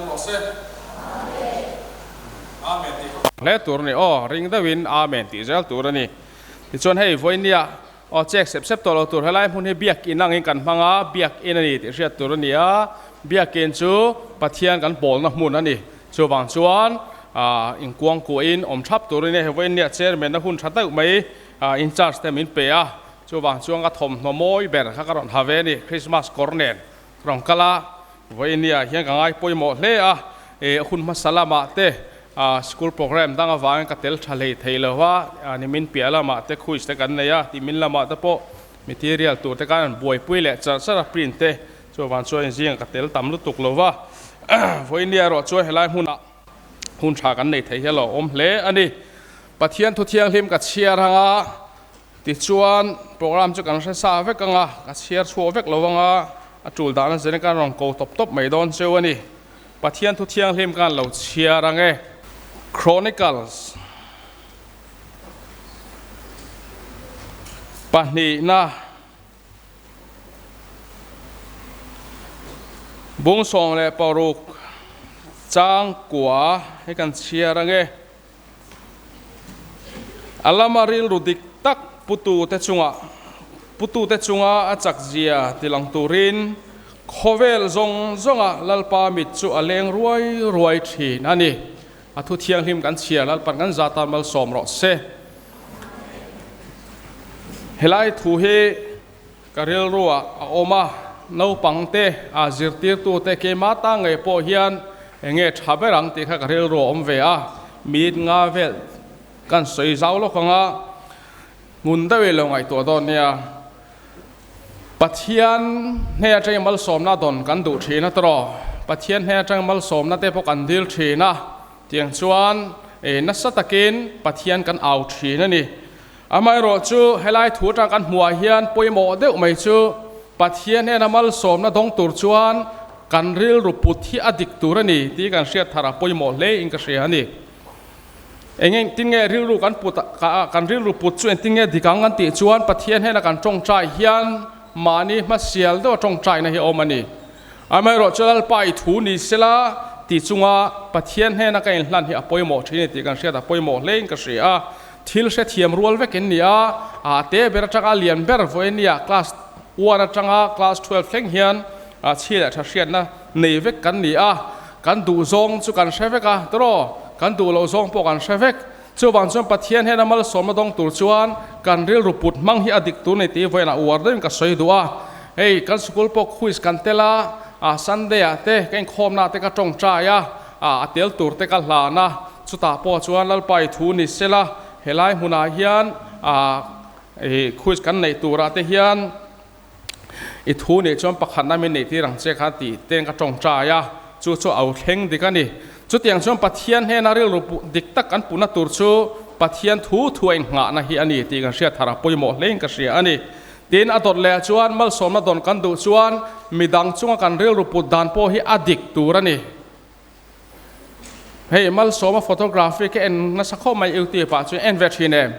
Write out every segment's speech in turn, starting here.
nung rawh se. Amen tih kha hle tur a ni aw, ring deuhin Amen tih zel tur a ni. Tichuan hei vawinia aw chek sep sep tawh lo tur helai hmun hi Biakin angin kan hmang a, Biakin a ni tih hriat tur a ni a, Biakin chu Pathian kan pawlna hmun a ni. Chuvang chuan inkuangkuahin awm thap tur a ni. Hei vawinia chairman-a hun tha deuh mai in charge te min pe a, chuvang chuan ka thawmhnaw mawi ber kha ka rawn ha ve a ni, Christmas kawr nen ka rawn kal a. Vawinia hian ka ngai pawimawh hle a, e hun hmasa lamah te school program dang avangin ka tel tha hlei thei lo va, nimin piah lamah te quiz te kan nei a, timin lamah te pawh material tur te khan an buaipui leh char char a print te, chuvang chuan zingah ka tel tam lutuk lo va. Vawinia erawh chuan helai hmunah hun tha kan nei thei hi a lo awm hle a ni. Pathian thu thianghlim ka chhiar ang a, Tichuan, program chu kan hre sa vek ang a, ka chhiar chhuah vek lo ang a, a tul dahna zen kan rawn ko tawp tawp mai dawn cheu a ni. Pathian thu thianghlim khan lo chhiar ang e. Chronicles pahnihna bung 16 chang kua hi kan chhiar ang e. A lama rilru dik tak putute chungah putute chunga a chakzia tilang turin khawvel zawng zawnga Lalpa mit chu a leng ruai ruai thin a ni. A thu thianghlim kan chhiar Lalpan kan zah tan malsawm rawh se. Helai thu hi ka rilruah a awm a, naupangte a zirtirtute keimah ta ngei pawh hian eng nge tha ber ang tih kha ka rilru a awm ve a, mit nga vel kan sawi zau lawk ang a, hmun deuh i lo ngaihtuah dawn nia. Pathian hne atangin malsawmna dawn kan duh thin a tawh, Pathian hne atangin malsawmna te pawh kan dil thin a, tiang chuan nasa takin Pathian kan au thin a ni. Amaherawhchu, helai thu atang kan hmuhah hian pawimawh deuh mai chu Pathian hnena malsawmna dawng tur chuan kan rilru put hi a dik tur a ni tih kan hriat thar a pawimawh hle in ka hria a ni. Eng engtin nge rilru kan put kan rilru put chu engtin nge dik ang kan tih chuan Pathian hnena kan tawngtai hian mahni hmasial deuha tawngtaina hi a awm a ni. Amaherawhchu, Lalpa i thu ni sela tih chunga Pathian hnena ka inhlan hi a pawimawh thin a ni tih kan hriat a pawimawh hle in ka hria a. Thil hrethiam rual vek in ni a, a te ber atanga a lian ber vawi nia class one atanga class 12 thleng hian chhi leh tha hriatna nei vek kan ni a, kan duh zawng chu kan hre vek a tawraw, kan duh loh zawng pawh kan hre vek. Chuvang chuan Pathian hian a malsawmna dawng tur chuan kan rilru put hmang hi a dik tur ni tih vawiinah uar deuhin ka sawi duh a. Hei kan sikul pawh quiz kan tel a, Sunday ah te ka inkhawmna ah te ka tawngtai a, a tel tur te ka hlan a, Chutah pawh chuan Lalpa i thu ni sela, helai hmunah hian i quiz kan neih turah te hian i thu nih chuan pakhatna min neih tir ang che kha tih ten ka tawngtai a, chu chu a au thleng dik a ni. Chutiang chuan Pathian hnena rilru dik tak kan puhna tur chu Pathian thu thu a inngahna hi a ni tih kan hriat thar a pawimawh hlein ka hria a ni. Tin, a dawt leh chuan malsawmna dawn kan duh chuan midang chunga kan rilru put dan pawh hi a dik tur a ni. Hei Malsawma photography ka en nasa khawp mai youtube ah chuan en ve thin em?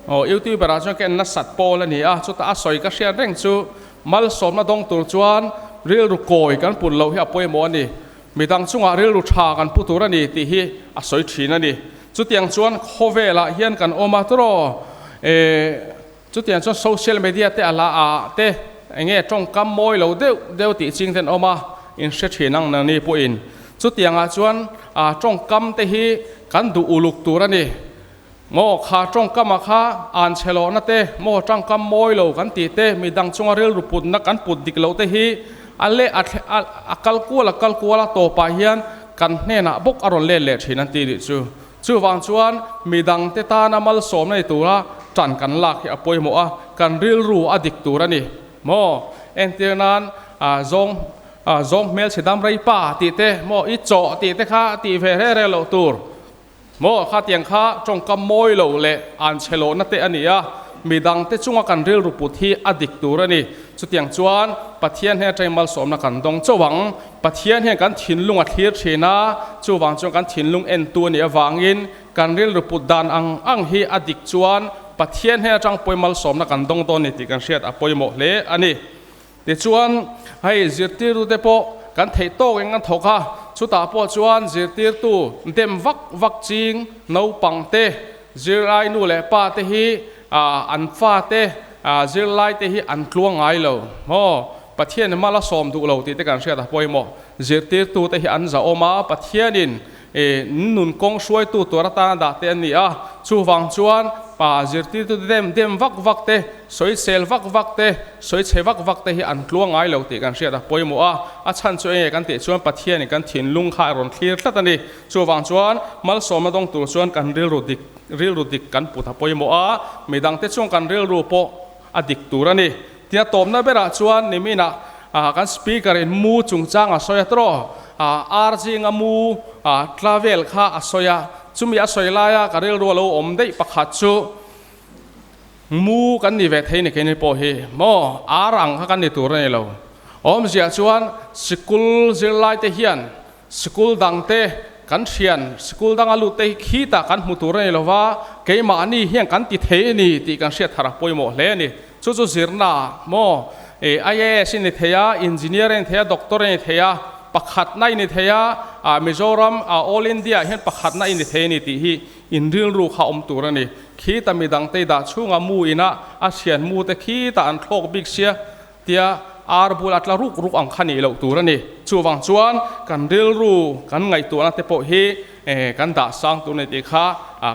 Aw youtuber ah chuan ka en nasat pawl a ni a, chutah a sawi ka hriat reng chu Malsawmna dawng tur chuan rilru kawi kan put loh hi a pawimawh a ni, midang chungah rilru tha kan pu tur a ni tih hi a sawi thin a ni. Chutiang chuan khawvel ah hian kan awm a tawraw e chutiang chuan social media te a la ah te eng nge tawngkam mawi lo deuh deuh tih ching te an awm a, in hre thin ang nangni pawhin. Chutiangah chuan ah tawngkam te hi kan duh uluk tur a ni. Maw kha tawngkama kha an chhe lohna te, maw tangkam mawi lo kan tih te, midang chunga rilru putna kan put dik loh te hi a leh a a kal kual a kal kual a tawpah hian kan hnenah bawk a rawn let leh thin an tih nih chu. Chuvang chuan midangte tana malsawmna ni tura tan kan lak hi a pawimawh a, kan rilru a dik tur a ni maw? Entir nan zawng zawng hmelchhe dam rei pa tih te maw i chawh tih te kha tih ve reng reng loh tur maw? Khatiang kha tawngkam mawi lo leh an chhe lohna te a ni a, midangte chunga kan rilru put hi a dik tur a ni. Chutiang chuan Pathian hnen atangin malsawmna kan dawng chauh ang. Pathian hian kan thinlung a thlir thin a, chuvang chuan kan thinlung entu a nih avangin kan rilru put dan ang ang hi a dik chuan Pathian hnen atang pawi malsawmna kan dawng dawn ni tih kan hriat a pawimawh hle a ni. Tichuan, hei zirtirtute pawh kan theih tawk eng an thawk a, Chutah pawh chuan zirtirtu dem vak vak ching naupangte, zirlai nu leh pa te hi an fate zirlai te hi an tluang ngai lo maw? Pathian mal a sawm duh lo tih te kan hriat a pawimawh. Zirtirtu te hi an zahawm a, Pathianin nun kawng hruaitu tur atana dah te an ni a, chuvang chuan pa zirtirtute dem dem vak vak te, sawisel vak vak te, sawichhe vak vak te hi an tluang ngai lo tih kan hriat a pawimawh a, a chhan chu enge kan tih chuan Pathianin kan thinlung kha a rawn thlir tlat a ni. Chuvang chuan malsawmna dawng tur chuan kan rilru dik rilru dik kan put a pawimawh a, midangte chuan kan rilru pawh a dik tur a ni. Tia tawpna berah chuan niminah kan Speaker in mu chungchang a sawi a tawh, ar zinga mu tla vel kha a sawi a, chumi a sawi laia ka rilru a lo awm daih pakhat chu mu kan ni ve thei ni keini pawh hi maw ar ang kha kan ni tur a ni lo. Awmzia chuan sikul zirlaite hian Sikul dangte kan hrian, sikul danga lutte hi khitah kan hmu tur a ni lova, keimahni hian kan ti thei a ni tih kan hriat thar a pawimawh hle a ni. Chu chu zirna maw, IAS i ni thei a, Engineer i ni thei a, Doctor i ni thei a, pakhatna i ni thei a, Mizoram, All India ah hian pakhatna i ni thei a ni tih hi inrilru kha awm tur a ni. Khita midangte i dah chhunga mu ina a hrian mute khitah an thlawk bik sia, Tia ar bula tla ruk ruk ang kha nih loh tur a ni. Chuvang chuan kan rilru kan ngaihtuahna te pawh hi kan dah sang tur a ni tih kha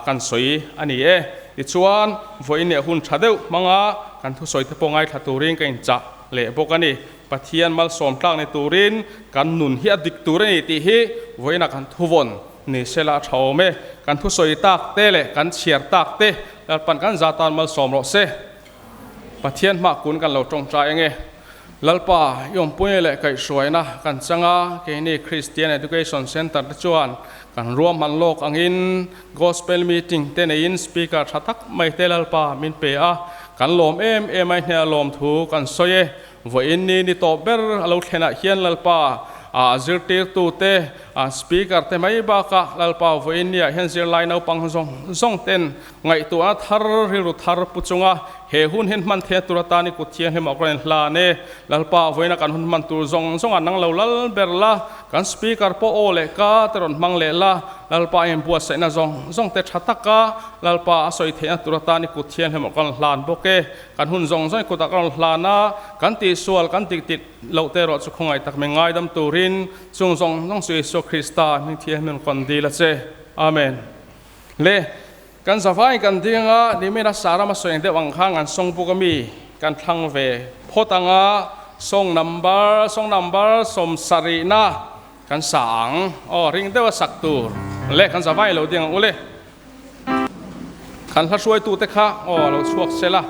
kan sawi a ni e. Tichuan vawiin leh hun tha deuh hmanga kan thusawi te pawh ngaithla turin ka inchah leh bawk a ni. Pathian malsawm tlak ni turin kan nun hi a dik tur a ni tih hi vawiinah kan thuvawn ni sela a tha awm e. Kan thusawi tak te leh kan chhiar tak te Lalpan kan za tan malsawm rawh se. Pathian hmah kun kan lo tawngtai eng e. Lalpa, i awmpui leh kaihhruaina kan chang a, keini Christian Education Centre te chuan kan ruahman lawk angin Gospel Meeting te neiin Speaker tha tak mai te Lalpa min pe a, kan lawm em em a, i hnenah lawmthu kan sawi e. Vawiin ni ni tawp ber a lo thlenah hian Lalpa a zirtirtu te, Speaker te mai bakah Lalpa vawiin niah hian zirlai naupang zawng zawng ten Ngaihtuahna thar, rilru thar pu chunga he hun hian hman theih tur atan i kut thianghlim ah ka rawn hlan e. Lalpa vawiina kan hun hman tur zawng zawngah nang lo lal ber la, kan speaker pawh aw leh ka te rawn hmang leh la, Lalpa a inbuatsaihna zawng zawng te tha taka Lalpa a sawi theihna tur atan i kut thianghlim ah ka rawn hlan bawk e. Kan hun zawng zawng i kutah ka rawn hlan a, kan tihsual kan dik dik loh te erawh chu khawngaih tak min ngaidam turin chung zawng zawng chu Isua Krista hming thianghlim in kawn dil a che. Amen. Le, kan zavai kan ding a, nimin a Sarama sawi ang deuh ang khan kan song book ami kan thlang ve phawt ang a, song number, song number 70na kan sa ang, aw ring deuh a sak tur, le kan zavai lo ding ang u le. Kan hla hruaitute kha aw a lo chhuak sel a.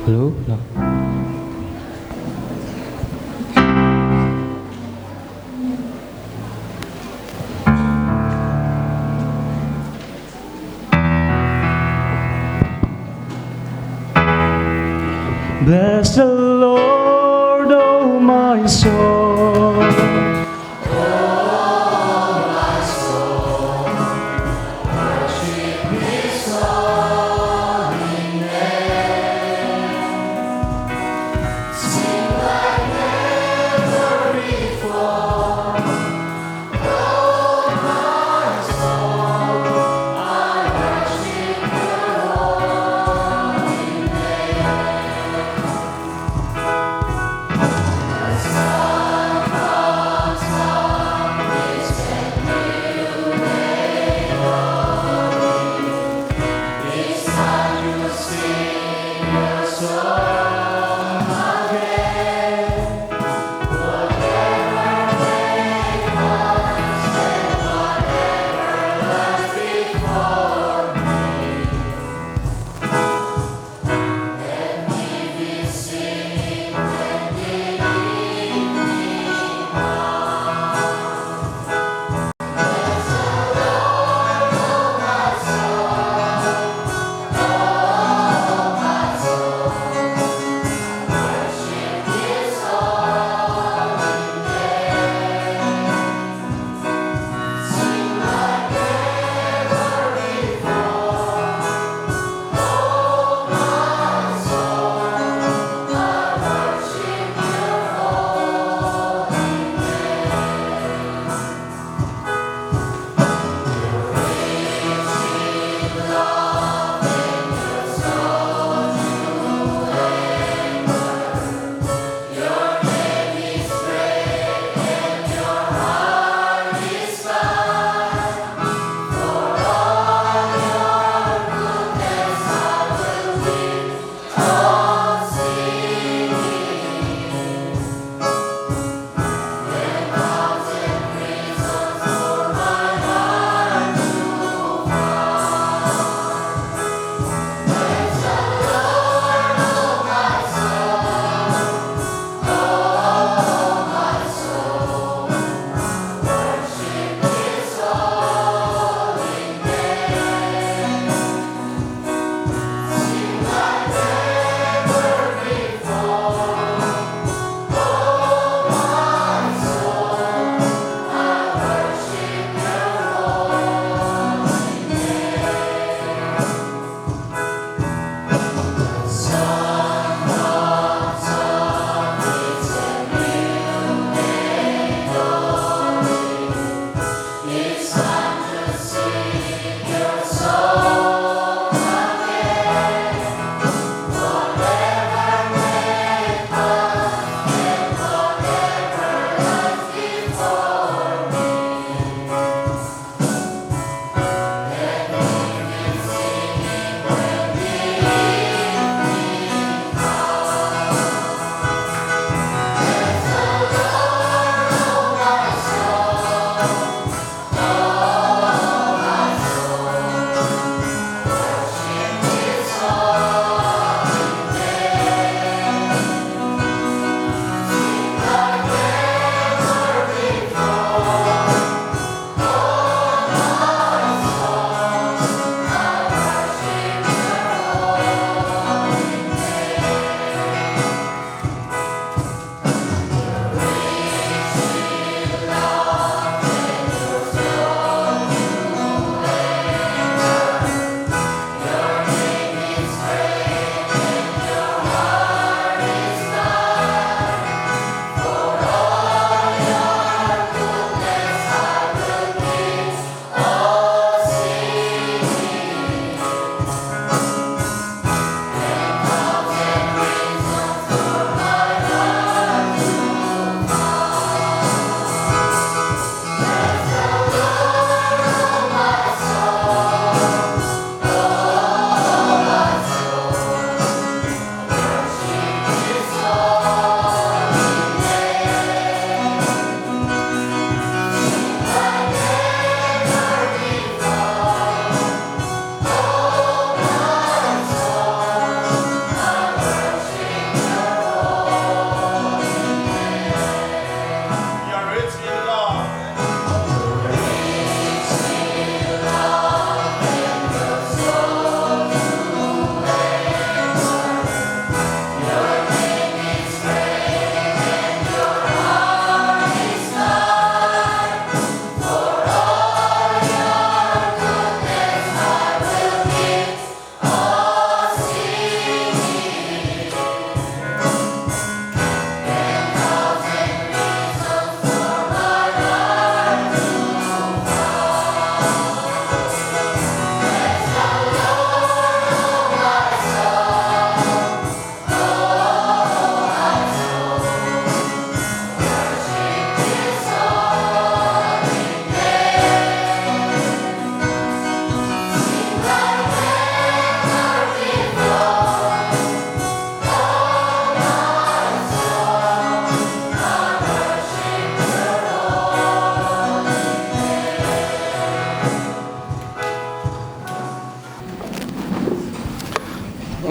Hello no. Bless the Lord, oh my soul.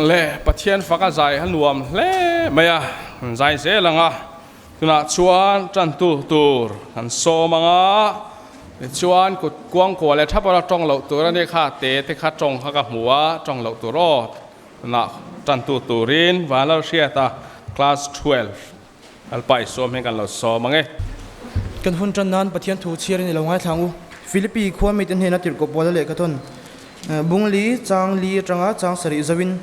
Le Pathian faka zai a nuam hle mai a, kan zai zel ang a, tunah chuan tantu tur kan sawm ang a, tichuan kut kuangkuah leh thap a tawng loh tur a nia kha te te kha tawng kha ka hmu a, tawng loh tur aw tunah tantu turin Vanlalhriata class 12 Lalpa i sawm hian kan lo sawm ang e. Kan hun tan nan Pathian thu chhiar in i lo ngaithla ang u. Philippi khua mite hnena tirhkoh pawl a lehkha thawn bung li chang li atanga chang sarih zo in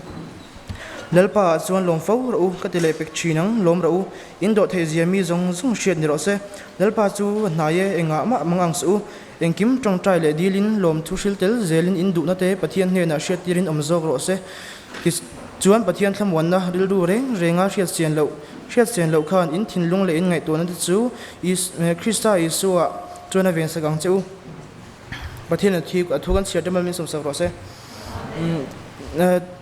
Lalpa ah chuan lawm fo rawh u ka ti leh pek thin ang, lawm rawh u, in dawh theih zia mi zawng zawng hriat ni rawh se. Lalpa chu a hnai e, engah mah mang ang suh u. Engkim tawngtai leh dil in lawm thu hril tel zel in in duhna te Pathian hnenah hriat tir in awm zawk rawh se. Tichuan Pathian thlamuanna rilru reng renga hriat sian loh Hriat sian loh khan in thinlung leh in ngaihtuahna te chu Krista Isua chuan a vensak ang che u. Pathian a thi a thu kan chhiar te mal min sawmsak rawh se.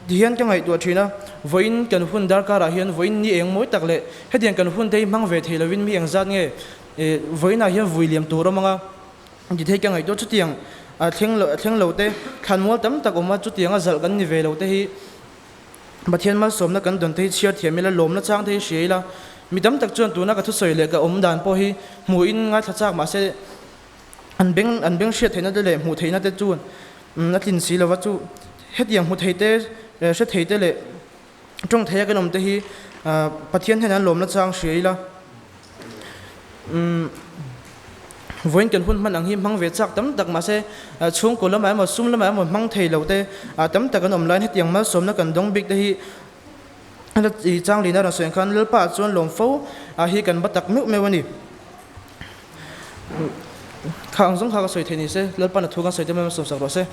Tihian ka ngaihtuah thin a, vawiin kan hun darkarah hian vawiin ni eng mawi tak leh hetiang kan hun te hi hmang ve thei lovin mi engzat nge vawiinah hian vui liam tur awm ang a ti thei ka ngaihtuah chutiang thleng lo thleng lo te thlanmual tam tak awm a chutiang a zalh kan ni ve lo te hi Pathian malsawmna kan dawn te hi chhiar thiam ila, lawmna chang te hi hria ila, mi tam tak chuan tuna ka thusawi leh ka awm dan pawh hi hmuhin ngaithla chak mahse an beng an beng hriat theihna te leh hmuh theihna te chuan a tlin si lova chu hetiang hmu thei te hre thei te leh tawng theia kan awm te hi Pathian hian an lawmna chang hria ila. Vawiin kan hun hman ang hi hmang ve chak tam tak mahse chhungkaw lamah emaw sum lamah emaw hmang thei lo te tam tak an awm laiin hetiang malsawmna kan dawng bik te hi i chang lina rawn sawi ang khan Lalpa ah chuan lawm fo hi kan ba tak meuh meuh a ni. Kha ang zawng kha ka sawi thei ni se Lalpa na thu kan sawi te malsawm sak rawh se.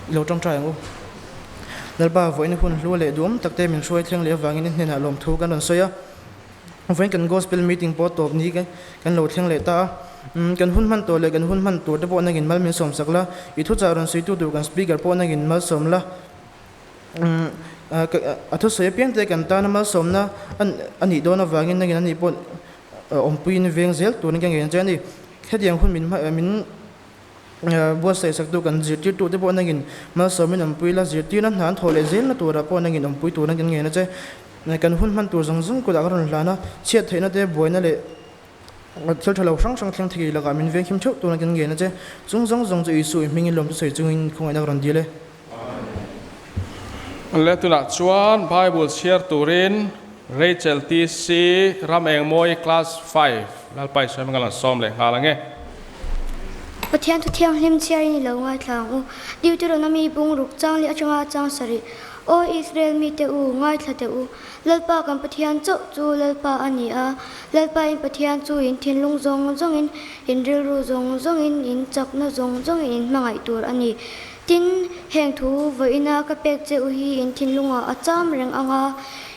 I lo tawngtai ang u. Lalpa vawiin hun hlua leh duam tak te min hruai thleng leh avangin i hnenah lawmthu kan rawn sawi a. Vawiin kan Gospel meeting pawh tawp ni kan lo thleng leh ta a, kan hun hman tawh leh kan hun hman tur te pawh nangin mal min sawm sak la, i thuchah rawn sawitu tur kan speaker pawh nangin mal sawm la, a thusawi apiang te kan tana malsawmna a nih dawn avangin nangin ani pawh awmpuiin veng zel turin ka ngen che a ni. Hetiang hun min min buatsaih saktu kan zirtirtu te pawh nangin malsawmin awmpui la, zirtirna hna an thawh leh zelna turah pawh nangin awmpui turin kan ngen a che. Kan hun hman tur zawng zawng kutah ka rawn hlan a, chhiat theihna te, buaina leh thil tha lo hrang hrang thleng thei lakah min venghim theuh turin kan ngen a che. Chung zawng zawng chu Isua i hmingin lawmte sawi chungin khawngaihna ka rawn dil e. Le tunah chuan Bible chhiar turin Rachel TC Ramengmawi Class 5 Lalpa Isua hming a lan sawm leh nghal ang e. Pathian thu thianghlim chhiarin i lo ngaithla ang u. Deuteronomy bung ruk chang leh atanga chang sarih. Aw Israel mite u, ngaithla teh u. Lalpa kan Pathian chauh chu Lalpa a ni a. Lalpa in Pathian chu in thinlung zawng zawngin, in rilru zawng zawngin, in chakna zawng zawngin in hmangaih tur a ni. Tin, heng thu vawiina ka pek che u hi in thinlungah a cham reng ang a,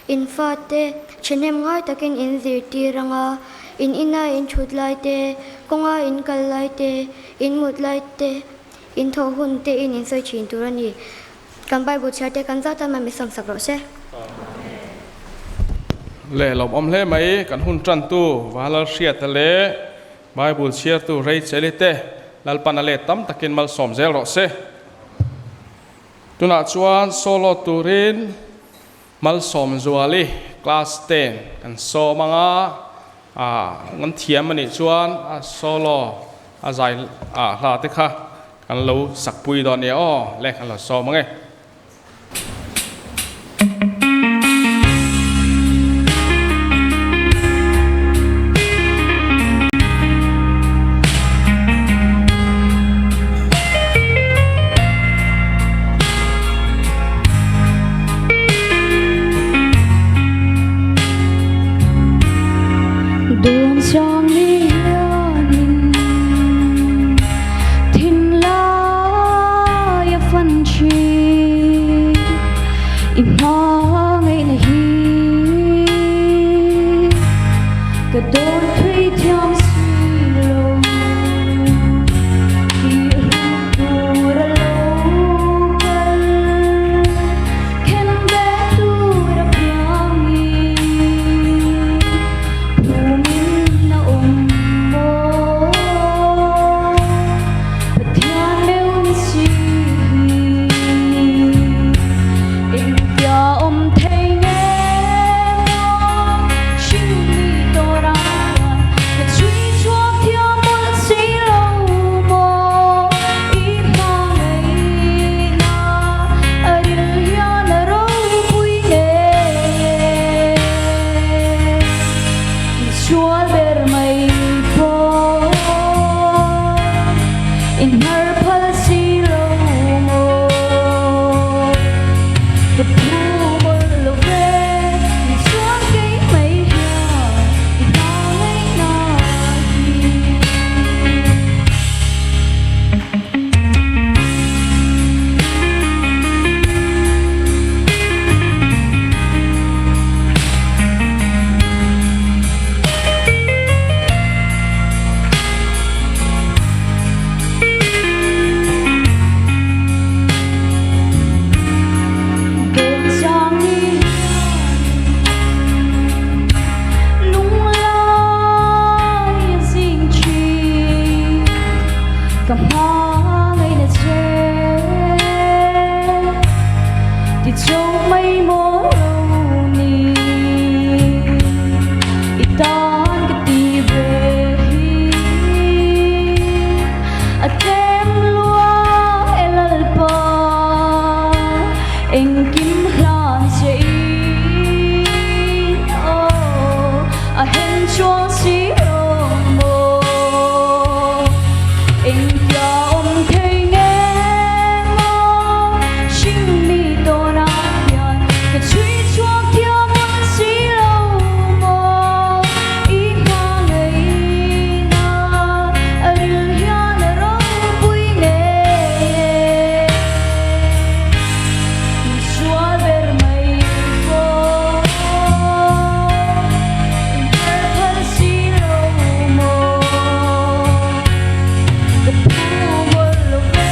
in fate thahnem ngai takin in zirtir ang a, in ina in thut lai te, kawnga in kal lai te, in mut lai te, in thawh hun te in in sawi thin tur a ni. Kan Bible chhiar te kan zat a, mah mi sawmsak rawh se. Le lawmawm hle mai, kan hun tantu Vanlalhriata leh Bible chhiartu Rachel-i te Lalpan a let tam takin malsawm zel rawh se. Tunah chuan solo turin Malsawm Zuali class 10 kan sawm ang a, kan thiam a nih chuan a solo a zai hla te kha kan lo sakpui dawn nia aw le kan lo sawm ang e. hmangaihna che Ti cho mai maw lo ni I tan ka ti ve hi A tlem lua e Lalpa Engkim hlan che in aw a hen chuang si lo maw Engtia awm thei nge maw hring mi tawnah hian ka chhui chhuak thiam ang si lo maw I hmangaihna a ril hian a ropui ngei e. Misual ber mai pawh inher phal si lo maw? Ka phu mawlh lo ve,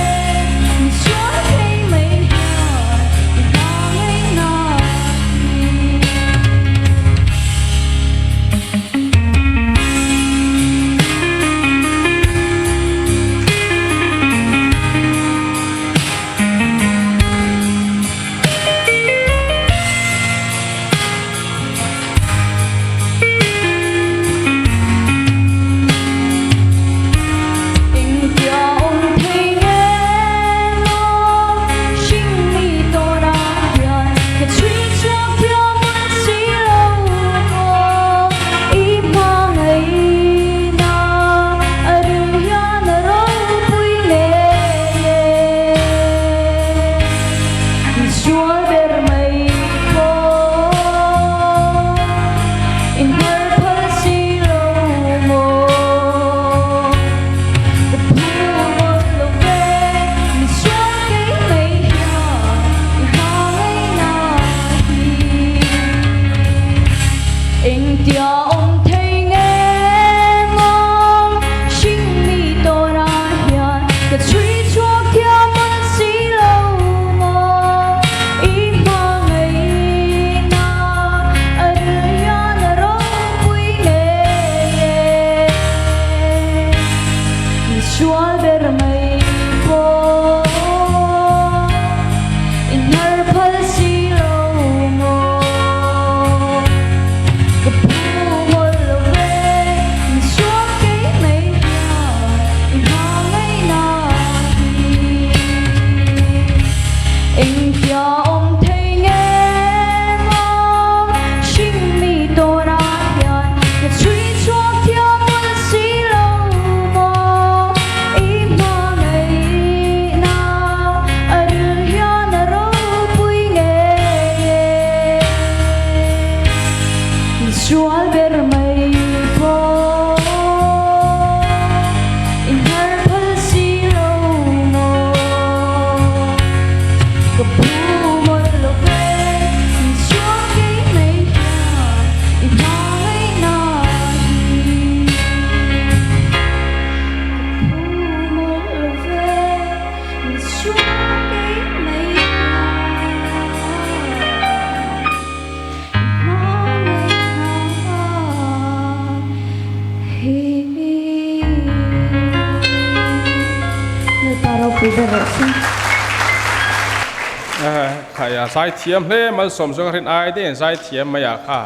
misual thei mai hian i hmangaihna hi. Engtia awm thei nge maw hring mi tawnah hian ka chhui chhuak thiam ang si lo maw i hmangaihna a ril hian a ropui ngei e. Misual ber mai pawh inhar phal si lo maw? Ka phu mawlh lo ve, misual kei mai hian i hmangaihna hi. Engtia awm thei nge maw hring mi tawnah hian ka chhui chhuak thiam ang si lo maw i hmangaihna a ril hian a ropui ngei e misual ber mai pawh inhar phal si lo maw ka phu mawlh lo ve misual kei mai hian i hmangaihna hi engtia awm thei nge maw hring mi tawnah hian ka chhui chhuak thiam mawlh si lo maw i hmangaihna a ril hian a ropui ngei e. Misual ber mai pawh inhar phal si lo maw? Ka phu mawlh lo ve, misual kei mai hian i hmangaihna hi. Ka phu mawlh lo ve, misual kei mai hian. Khaia zai thiam hle Malsawm zawng rin ai te in zai thiam mai ah kha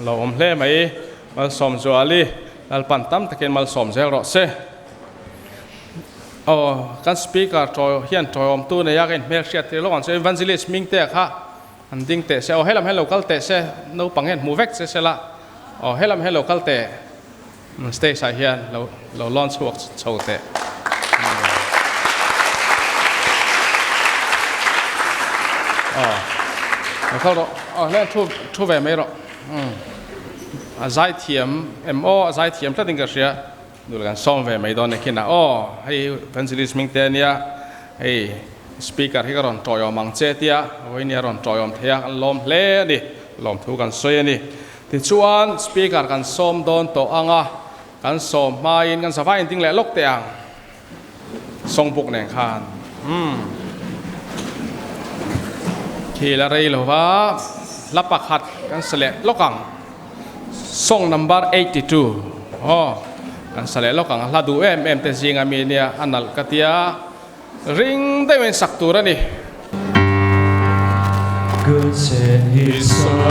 lo awm hle mai Malsawm Zuali Lalpan tam takin Malsawm zel rawh se. Aw kan speaker tawi hian tawiawm tu nei a ka inhmel hriat tir lawk ang chu Evangelist Hmingtea kha An ding teh se, aw helam hian lo kal teh se, naupang hian hmu vek che se la, aw helam hian lo kal teh, stage ah hian lo lo lawn chhuak chho teh. Aw lo kal rawh, aw hlen thu thu ve mai rawh, a zai thiam em aw, a zai thiam tlat in ka hria, Dul kan sawm ve mai dawn ekin a aw hei Evangelist hming te ania hei speaker hi ka rawn tawiawm ang che tia vawiin a rawn tawiawm thei a kan lawm hle a ni lawmthu kan sawi a ni tichuan speaker kan sawm dawn tawh ang a kan sawm hmain kan zavai in ding leh lawk teh ang songbuk nen khan umm khi la rei lo va hla pakhat kan sa leh lawk ang. Song number 82 aw. Kan sa leh lawk ang, a hla duh em em te zinga mi nia a nalh ka tia ring deuhin sak tur a ni. God sent his son,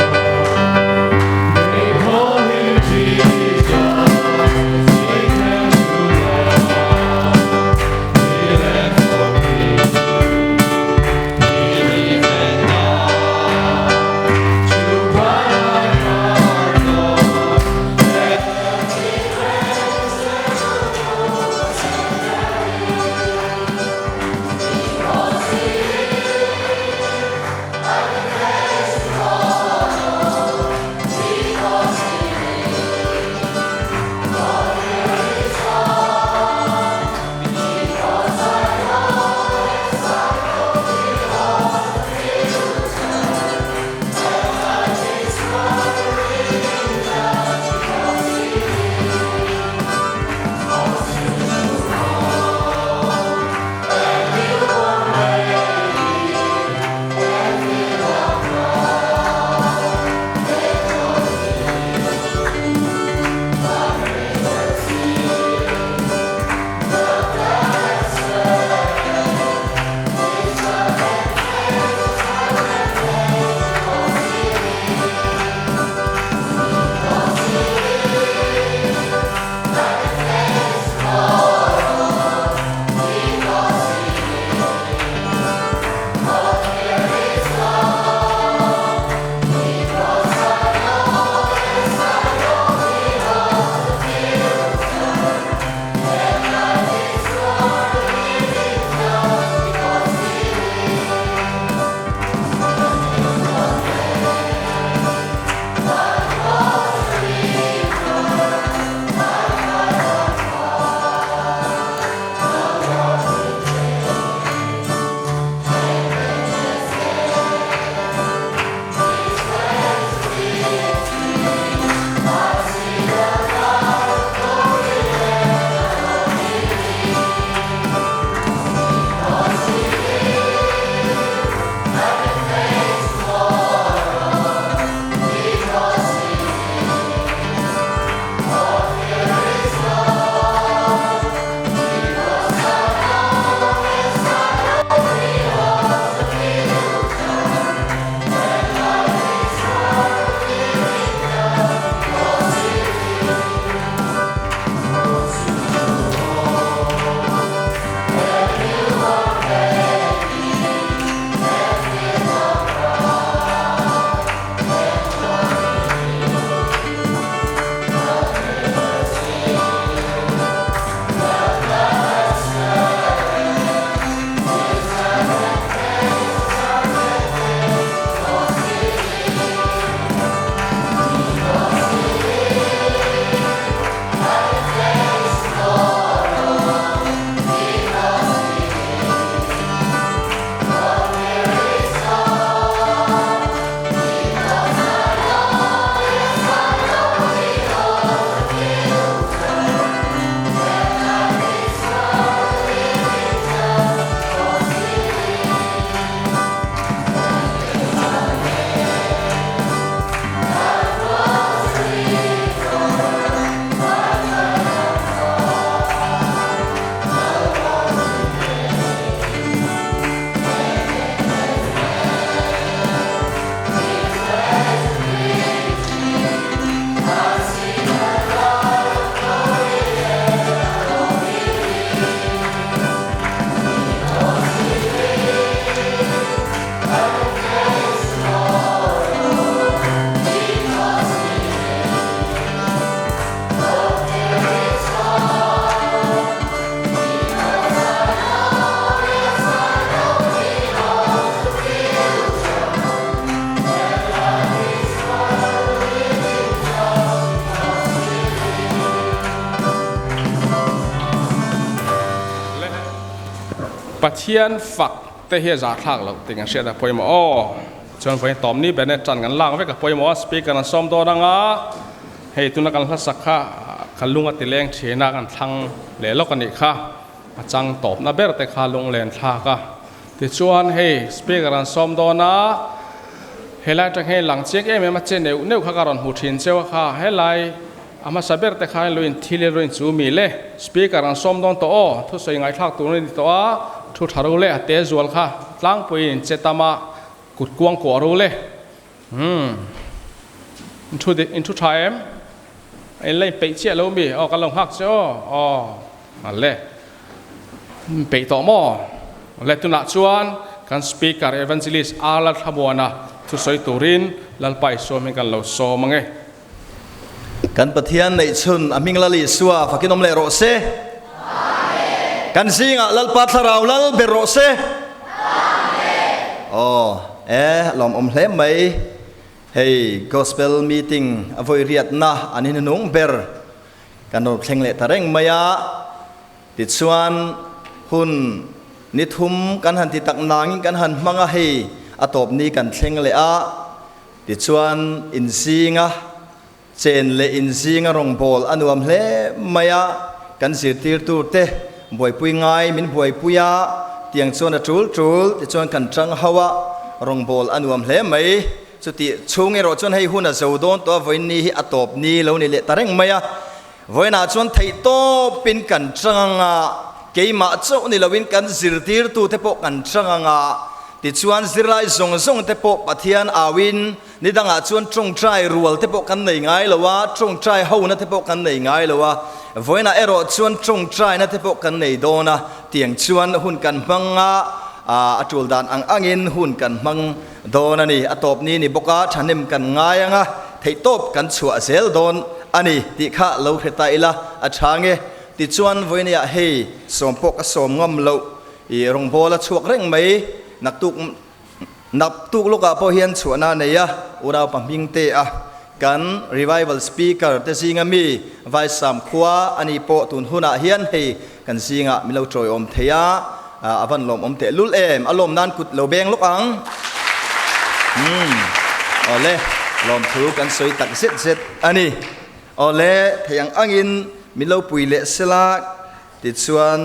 they call him Jesus, he came to love, he left for me, he lived and died to buy my pardon. Pathian fak te hi a zahthlak loh tih kan hriat a pawimawh aw. Chuan vawiin tawm ni ber nen tan kan lak vek a pawimawh a, speaker an sawm dawn anga hei tuna kan hlasak kha ka lung a ti leng thin a, kan thlang leh lawk a nih kha, a chang tawpna ber te kha lunglen thlak a. Tichuan hei speaker an sawm dawn a, helai atang hian lang chiang em em a che neuh neuh kha ka rawn hmu thin cheu a kha, helai. A hmasa ber te khan luin thil i ruin chu mi le speaker an sawm dawn tawh aw, thusawi ngaihthlak tur a ni tawh a, thu tha ro le a te zual kha tlangpuiin che tam a kut kuang kuah ro le. Umm in thu dik in thu tha em? In la in peih chiah lo mi? Aw kan lo nghak che aw, aw a le in peih tawh maw? Le tunah chuan kan speaker Evangelist Arla Thlamuana thusawi turin Lalpa Isua hming kan lo sawm ange. Kan Pathian neih chhun a hming Lal Isua fakin awm leh rawh se. Amen. Kan zingah Lalpa Thlarau lal ber rawh se. Amen. Aw, e, lawmawm hle mai. Hei Gospel meeting a vawi riatna an inhnung ber kan rawn thleng leh ta reng mai a. Tichuan hun ni thum kan han ti tak nangin kan han hmang a, hei a tawp ni kan thleng leh a. Tichuan, inzinga chen leh inzinga rawngbâwl a nuam hle mai a, kan zirtirtute buaipui ngai min buaipui a, tiang chuan a ṭul ṭul, tichuan kan ṭang ho a, rawngbâwl a nuam hle mai. Chutih chhung erawh chuan hei hun a zo dawn tawh a, vawiin ni hi a tawp ni lo ni leh ta reng mai a. Vawiinah chuan theihtawpin kan ṭang ang a, keimah chauh ni loin kan zirtirtute pawh kan ṭang ang a, tichuan zirlai zawng zawng te pawh Pathian auin ni dangah chuan ṭawngṭai rual te pawh kan nei ngai lo a, ṭawngṭai hona te pawh kan nei ngai lo a, vawiinah erawh chuan ṭawngṭaina te pawh kan nei dawn a, tiang chuan hun kan hmang a, a ṭul dan ang angin hun kan hmang dawn a ni. A tawp ni ni bawk a, thahnem kan ngai ang a, theihtawp kan chhuah zel dawn a ni tih kha lo hre ta ila a tha nge. Tichuan vawinia hei sawm pawh ka sawm ngam loh i rawngbâwl a chhuak reng mai. Naktuk naktuk lawkah pawh hian chhuahna a nei a, unaupa hming te a kan revival speaker te zinga mi Vaisam khua a ni pawh tun hunah hian hei kan zingah min lo tawiawm thei a, a van lawmawm teh lul em, a lawm nan kut lo beng lawk ang. Umm, awle, lawmthu kan sawi tak zet zet a ni. Awle, thei ang angin min lo pui leh sela tichuan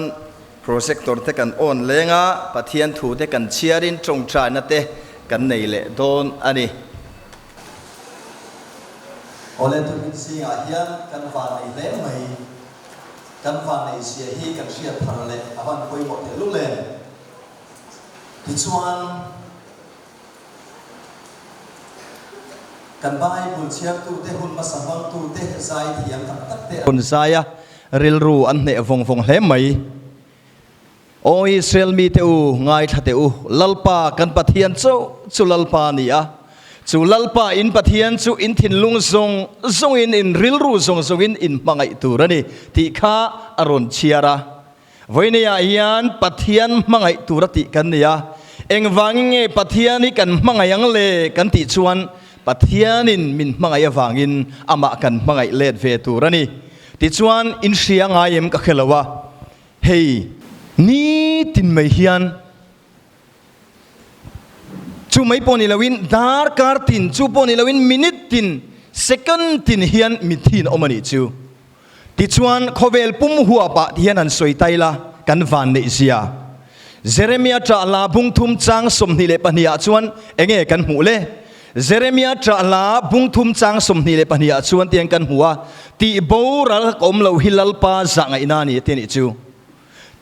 projector te kan on leng a, Pathian thu te kan chhiarin tawngtaina te kan nei leh dawn a ni. Awle, tukin zingah hian kan van nei hle mai. Kan vanneihzia hi kan hriat thar leh a van pawimawh teh lul em? Tichuan, kan Bible chhiartute, hun hmasa hmangtute, zai thiam tak tak te an zai a, rilru an hneh vawng vawng hle mai. Aw Israel mite u, ngaithla teh u, Lalpa kan Pathian chauh chu Lalpa a ni a, chu Lalpa in Pathian chu in thinlung zawng zawngin, in rilru zawng zawngin in hmangaih tur a ni, tih kha a rawn chhiar a. Vawinia hian Pathian hmangaih tur a tih kan ni a, engvangin nge Pathian hi kan hmangaih ang le kan tih chuan Pathianin min hmangaih avangin amah kan hmangaih let ve tur a ni. Tichuan, in hria ngai em ka hre lo a. Hei nitin mai hian chu mai pawh ni loin darkar tin chu pawh ni loin minute tin second tin hian mitthi in awm a nih chu. Tichuan khawvel pum huapah ti hian han sawi tai la kan van neih zia. Jeremia ṭah hla bung thum chang 22 ah chuan enge kan hmuh le? Jeremia ṭah hla bung thum chang 22 ah chuan tiang kan hmu a, Tih boral ka awm lo hi Lalpa zah ngaihna a ni a ti a nih chu.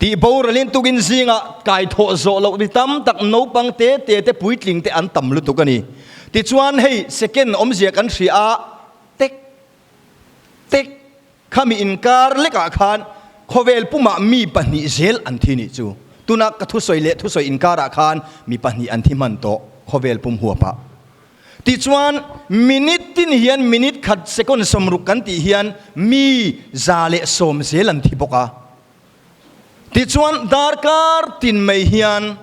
Tih boralin tukin zingah kai thawh zawh loh mi tam tak naupang te te te puitling te an tam lutuk a ni. Tichuan hei second awmzia kan hria a, tek tek Khami inkar lekah khan khawvel pumah mi pahnih zel an thi nih chu. Tuna ka thusawi leh thusawi inkarah khan mi pahnih an thi hman tawh khawvel pum huapah. Tichuan minute tin hian minute khat second 60 kan tih hian mi 110 zel an thi bawk a. Tichuan darkar tin mai hian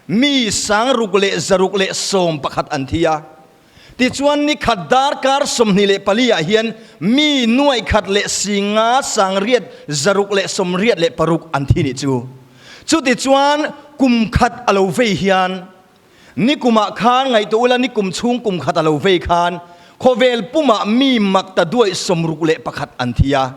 mi 6,611 an thi a. Tichuan ni khat darkar 24 ah hian mi 1,005,686 an thi nih chu. Chutichuan kum khat a lo vei hian ni kumah khan ngaihtuah ula ni kum chhung kum khat a lo vei khan khawvel pumah mi mak ta duaih 61 an thi a.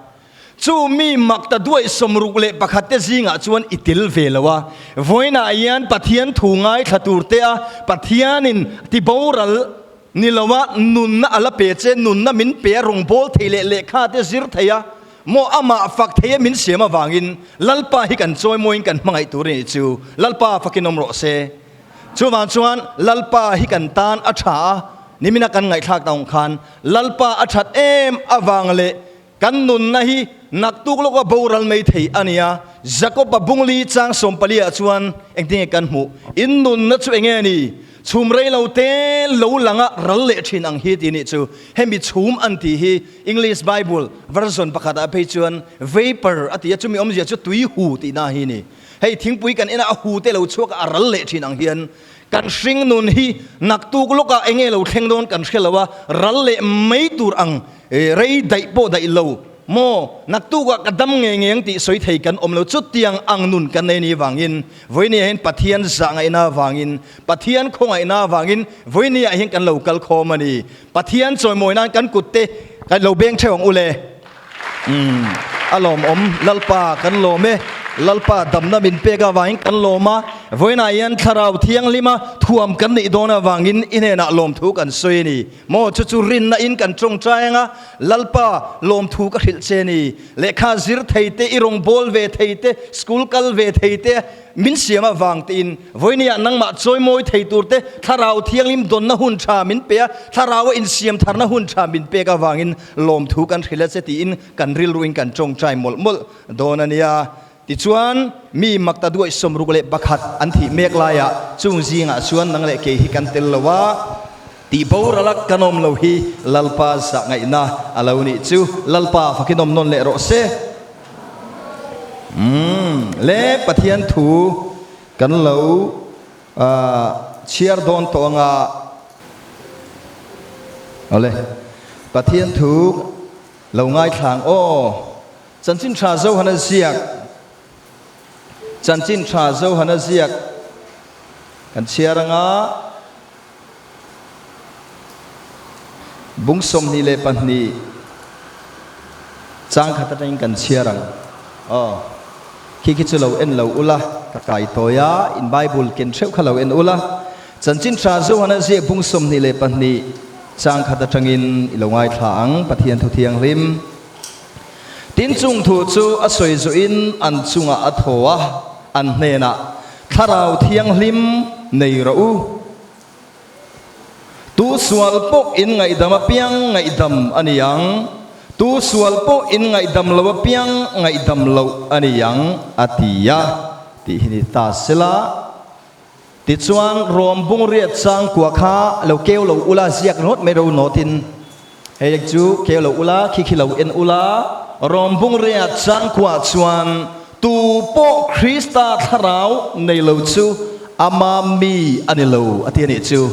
Chu mi mak ta duaih 61 te zingah chuan i tel ve lo a. Vawiinah hian Pathian thu ngaithla tur te a Pathianin ti boral. Ni lo a, nunna a la pe che, nunna min pe a, rawngbâwl thei leh lehkha te zir thei a, maw amah fak thei a min siam avangin Lalpa hi kan chawimawiin kan hmangaih tur a nih chu. Lalpa fakin awm rawh se. Chuvang chuan Lalpa hi kan tan a tha a, nimina kan ngaihthlak ta ang khan Lalpa a that em avang leh Kan nunna hi naktuk lawka boral mai thei a nia. Jakob-a bungli chang 40 ah chuan engtin nge kan hmuh? In nunna chu enge ni? Chhum rei lo te lo langa ral leh thin ang hi tih nih chu. Hemi chhum an tih hi English Bible version pakhat ah phei chuan vapour a ti a, chumi awmzia chu tui hu tihna hi ni. Hei thingpui kan en a, a hu te lo chhuak a, a ral leh thin ang hian kan hring nun hi naktuk lawkah enge lo thleng dawn kan hre lo a, ral leh mai tur ang Rei daih pawh daih lo maw? Naktukah ka dam ngei ngei ang tih sawi thei kan awm lo. Chutiang ang nun kan nei ni vangin vawinia hian Pathian zah ngaihna vangin, Pathian khawngaihna vangin vawinia hian kan lo kal khawm a ni. Pathian chawimawi nan kan kut te kan lo beng theuh ang u le. Umm a lawmawm Lalpa kan lawm e. Lalpa damna min pek avangin kan lawm a, vawiinah hian Thlarau Thianghlima thuam kan neih dawn avangin i hnenah lawmthu kan sawi a ni. Maw chu chu rinna in kan tawngtai anga Lalpa lawmthu ka hrilh che ni. Lehkha zir thei te, i rawngbâwl ve thei te, school kal ve thei te min siam avang tiin vawinia nangmah chawimawi thei tur te Thlarau Thianghlim dawnna hun tha min pe a, Thlaraua insiam tharna hun tha min pek avangin lawmthu kan hrilh a che tiin kan rilruin kan tawngtai mawlh mawlh dawn a nia. Tichuan, mi makta duaih 61 an thih mek laiah chung zingah chuan nang leh kei hi kan tel lo a, tih boral a kan awm lo hi Lalpa zah ngaihna a lo nih chu. Lalpa fakin awm nawn leh rawh se. Umm, le Pathian thu kan lo chhiar dawn tawh anga. Awle, Pathian thu lo ngaithlang aw. Chanchin Tha Zohana ziak Chanchin Tha Zohana ziak kan chhiar anga bung 22 chang khat atangin kan chhiar ang. Aw, khi khi chu lo en lo ula, ka kai tawi a, in Bible ken theuh kha lo en ula. Chanchin Tha Zohana ziak bung 22 chang khat atangin i lo ngaithla ang, Pathian thu thianghlim. Tin, chung thu chu a sawi zuin an chungah a thaw a, an hnenah, Thlarau Thianghlim nei rawh u. Tu sual pawh in ngaihdam apiang ngaihdam a ni ang, tu sual pawh in ngaihdam lo apiang ngaihdam loh a ni ang, a ti a, tih hi ni ta sela. Tichuan, Rom bungriat chang kua kha lo keu lo ula ziak ringawt mai ro nawtin, hei chu keu lo ula, khi khi lo en ula. Rom bungriat chang kuah chuan tu pawh Krista thlarau nei lo chu ama mi a ni lo a ti a nih chu.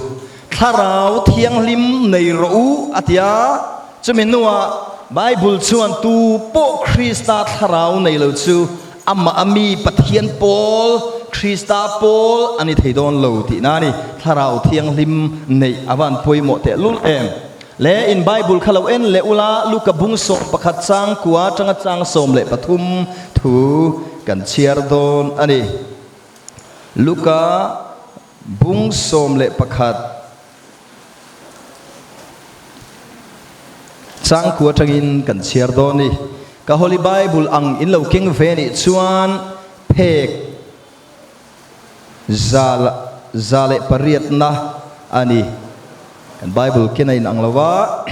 Thlarau thianghlim nei rawh u a ti a, chumi hnuah Bible chuan tu pawh Krista thlarau nei lo chu Amah a mi Pathian pawl, Krista pawl a ni thei dawn lo tihna a ni. Thlarau Thianghlim neih a van pawimawh tehlul em? Le in Bible kha lo en leh ula, Luka bung 11 chang kua atanga chang 13 thu kan chhiar dawn a ni. Luka bung 11 Chang kua atangin kan chhiar dawn ni. Ka Holy Bible ang in lo keng ve nih chuan phek 108 na a ni. Kan Bible ken a inang lo va.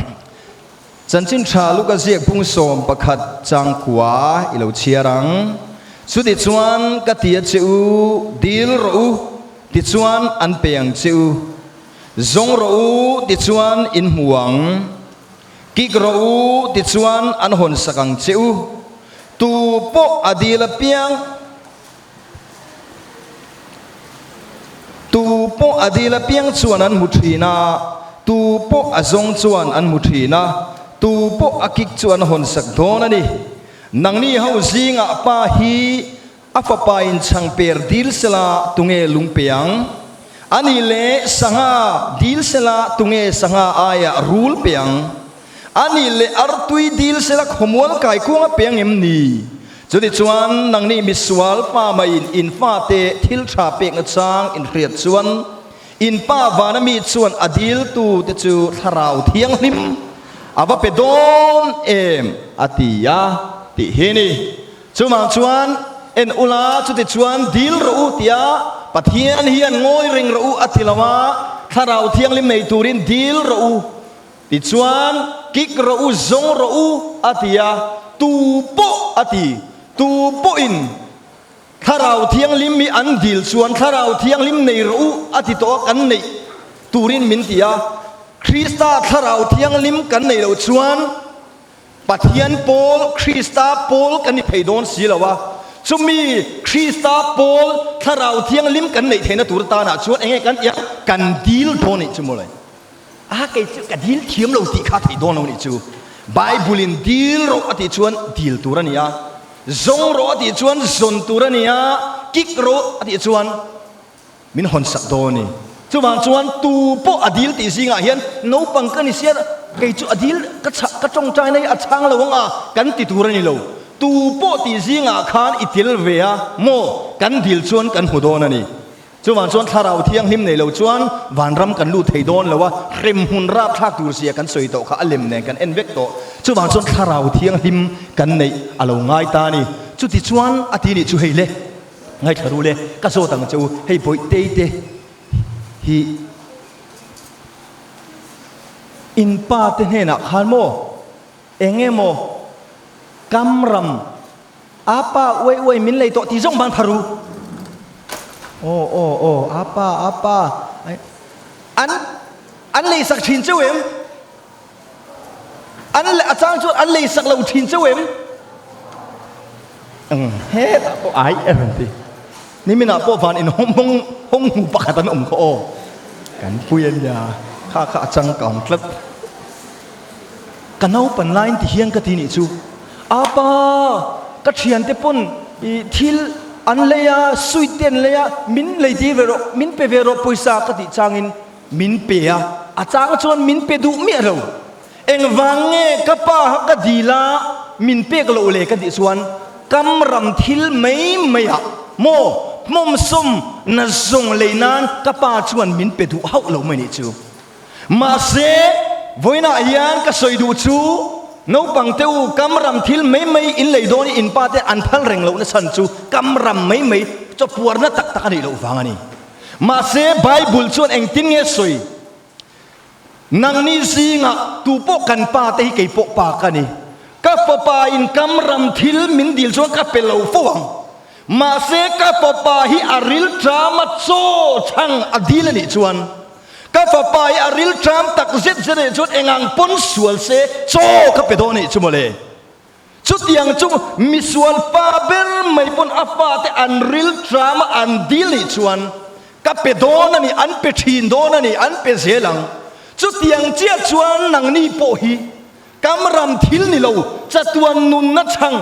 Chanchin tha Luka ziak bung 11 chang kua i lo chhiar ang. Chutichuan ka ti a che u, dil rawh u, tichuan an pe ang che u. Zawng rawh u, tichuan in hmu ang. Kik rawh u, tichuan an hawn sak ang che u. Tu pawh a dil apiang, tu pawh a dil apiang chuan an hmu thin a, tu pawh a zawng chuan an hmu thin a, tu pawh a kik chu an hawn sak dawn a ni. Nangni ho zingah pa hi A fapa in chhang per dil sela tunge lung pe ang? A nih leh sangha dil sela tunge sangha aia rul pe ang? A nih leh artui dil sela khawmual kai kuanga pe ang em ni? Chutichuan nangni misual pa maiin in fate thil tha pekna chang in hriat chuan. In Pa vana mi chuan a diltute chu Thlarau Thianghlim a va pe dawn em? a ti a, tih hi ni. Chuvang chuan, En ula, chuti chuan dil rawh u tia Pathian hian ngawi reng rawh u a ti lo a, Thlarau Thianghlim nei turin dil rawh u, tichuan kik rawh u, zawng rawh u a ti a, tu pawh a ti, tu pawhin Thlarau Thianghlim hi an dil chuan Thlarau Thianghlim nei rawh u a ti tawh a, kan neih turin min ti a, Krista Thlarau Thianghlim kan neih loh chuan Pathian pawl, Krista pawl kan ni thei dawn si lo a, chumi Krista pawl Thlarau Thianghlim kan neih theihna tur atanah chuan enge kan tih a, kan dil dawn nih chu mawle. A kei chu ka dil thiam lo tih kha a theih dawn lo nih chu. Bible in dil rawh a tih chuan dil tur a ni a, zawng rawh a tih chuan zawn tur a ni a, kik rawh a tih chuan Min hawn sak dawn a ni. Chuvang chuan tu pawh a dil tih zingah hian naupang ka ni sia, kei chu a dil ka chhah ka tawngtai na hi a chhang lo ang a, kan ti tur a ni lo. Tu pawh tih zingah khan i tel ve a maw? Kan dil chuan kan hmu dawn a ni. Chuvang chuan Thlarau Thianghlim nei lo chuan vanram kan lut thei dawn lo a, hremhmun rapthlak tur zia kan sawi tawh kha a lem nen kan en vek tawh. Chuvang chuan Thlarau Thianghlim kan neih a lo ngai ta a ni. Chutichuan a ti nih chu hei le. Ngaithla ru le, ka zawt ang che u, hei Bawihtei te hi in pa te hnenah khan maw eng emaw kam ram a pa uai uai min lei tawh tih zawng ban pha ru. Aw aw aw a pa a pa an an lei sak thin cheu em? An a chang chuan an lei sak lo thin cheu em? Eng hetah pawh ai a rawn ti. Niminah pawh van in hawng hawng hawng hmu pakhat an awm kha aw. Kan pui a nia, kha kha a chang kang tlat. Ka naupan laiin ti hian ka ti nih chu. Apa, ka thiante pawn i thil an lei a, sweet te an lei a, min lei tir ve rawh, min pe ve rawh pawisa ka tih changin Min pe a, a chang chuan min pe duh miah lo. Engvang nge ka pa kha ka dil a, min pek loh le ka tih chuan kam ram thil mai mai ah maw hmawmsawm na zawng lei nan ka pa chuan min pe duh hauh lo mai nih chu. Mahse, vawiinah hian ka sawi duh chu naupang te u kam ram thil mai mai in lei dawn i in pa te an phal reng lohna chhan chu kam ram mai mai chawpuarna tak tak a nih loh vang a ni. Mahse, Bible chuan engtin nge sawi? Nangni zingah tu pawh kan pa te hi kei pawh pa ka ni. Ka fapa in kam ram thil min dil chuan ka pe lo fo ang. Mahse, ka fapa hi a ril ṭam a chaw chhang a dil a nih chuan, ka fapa hi a ril ṭam tak zet zet a nih chuan engang pawn sual se chaw ka pe dawn a nih chu mawle. Chutiang chu misual pa ber mai pawn a fate an ril tram a an dil nih chuan ka pe dawn a ni, an pe thin dawn a ni, an pe zel ang. Chutiang chiah chuan nangni pawh hi kam ram thil ni lo, chatuan nunna chhang,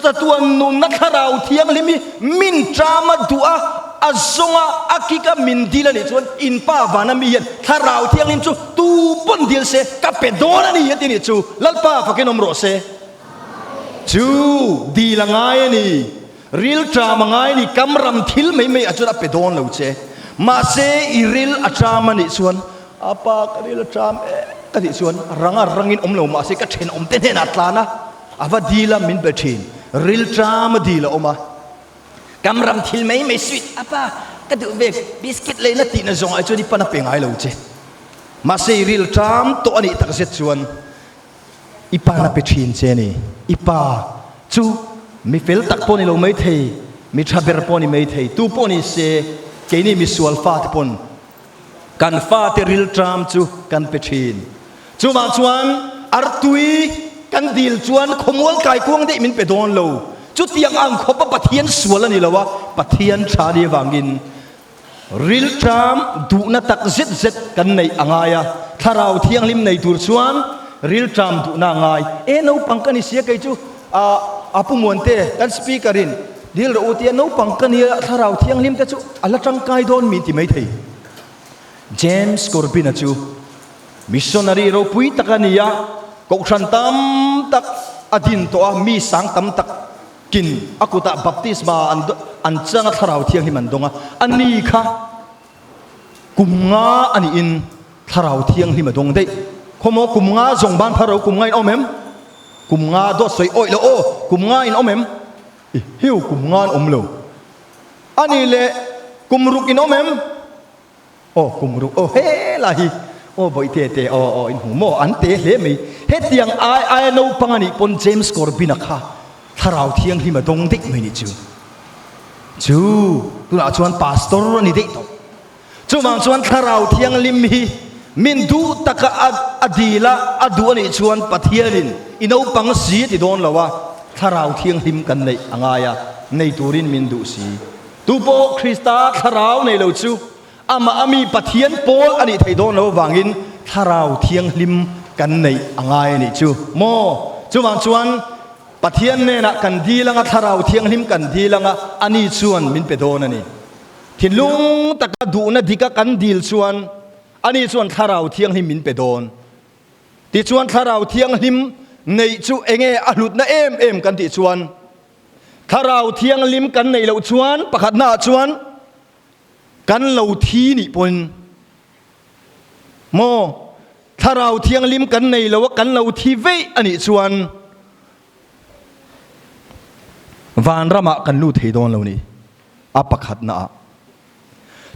chatuan nunna thlarau thianghlim hi min tram a duh a, a zawng a, a kik a min dil a nih chuan in pa vana mi hian thlarau thianghlim chu Tu pawn dil se ka pe dawn a ni a ti nih chu Lalpa fakin awm rawh se. Chu dil a ngai a ni, ril ṭam a ngai a ni, kam ram thil mai mai ah chuan a pe dawn lo che. Mahse i ril a ṭam a nih chuan a pa ka ril a ṭam e ka tih chuan rang a rangin awm lo mahse ka ṭhenawm te hnenah a tlan a, a va dil a min pe ṭhin. Ril ṭam a dil a awm a. Kam ram thil mai mai sweet a pa ka duh ve biscuit leina tihna zawng ai chuan i pan a pe ngai lo che. Mahse i ril ṭam tawh a nih tak zet chuan i pan a pe ṭhin che a ni. I pa chu mi fel tak pawh ni lo mai thei, mi ṭha ber pawh ni mai thei, tu pawh ni se keini misual fate pawn kan fate ril ṭam chu kan pe ṭhin. Chuvang chuan artui kan dil chuan khawmual kaikuang daih min pe dawn lo. Chutiang ang khawpa Pathian sual a ni lo a, Pathian tha ni avangin rilṭam duhna tak zet zet kan neih a ngai a. Thlarau Thianghlim nei tur chuan rilṭam duhna a ngai. E naupang ka ni sia kei chu a Pu Muante kan speaker in dil rawh u tia naupang ka nia Thlarau Thianghlim te chu a la tangkai dawn min ti maithei. James Corbyn-a chu Missionary ropui tak a ni a, kohhran tam tak a din tawh a, mi sang tam tak kin a kutah baptisma an an chang a, Thlarau Thianghlim an dawng a, a ni kha. Kum nga a niin Thlarau Thianghlim a dawng daih. Khawmaw kum nga zawng ban phar ro kum nga in awm em? Kum nga dawt sawi awih lo aw, kum nga in awm em? I hiu kum nga an awm lo. A nih leh kum ruk in awm em? Aw kum ruk aw he la hi aw bawihte te aw aw in hmu maw an te hle mai. Hetiang ai aia naupang a nih pawn James Corbyn-a kha Thlarau Thianghlim a dawng daih mai nih chu. Chu tunah chuan pastor a ni daih tawh. Chuvang chuan Thlarau Thianghlim hi min duh taka a dil a, a duh a nih chuan Pathianin i naupang si a ti dawn lo a, Thlarau Thianghlim kan neih a ngai a, nei turin min duh si. Tu pawh Krista Thlarau nei lo chu amah a mi Pathian pawl a nih theih dawn lo avangin Thlarau Thianghlim kan neih a ngai a nih chu maw? Chuvang chuan Pathian hnenah kan dil anga Thlarau Thianghlim kan dil anga ani chuan min pe dawn a ni. Thinlung taka duhna dika kan dil chuan ani chuan Thlarau Thianghlim min pe dawn. Tichuan Thlarau Thianghlim neih chu enge a hlutna em em kan tih chuan Thlarau Thianghlim kan neih loh chuan pakhatnaah chuan kan lo thi nih pawhin maw Thlarau Thianghlim kan nei lo a kan lo thi veih a nih chuan vanramah kan lut thei dawn lo ni. A pakhatna ah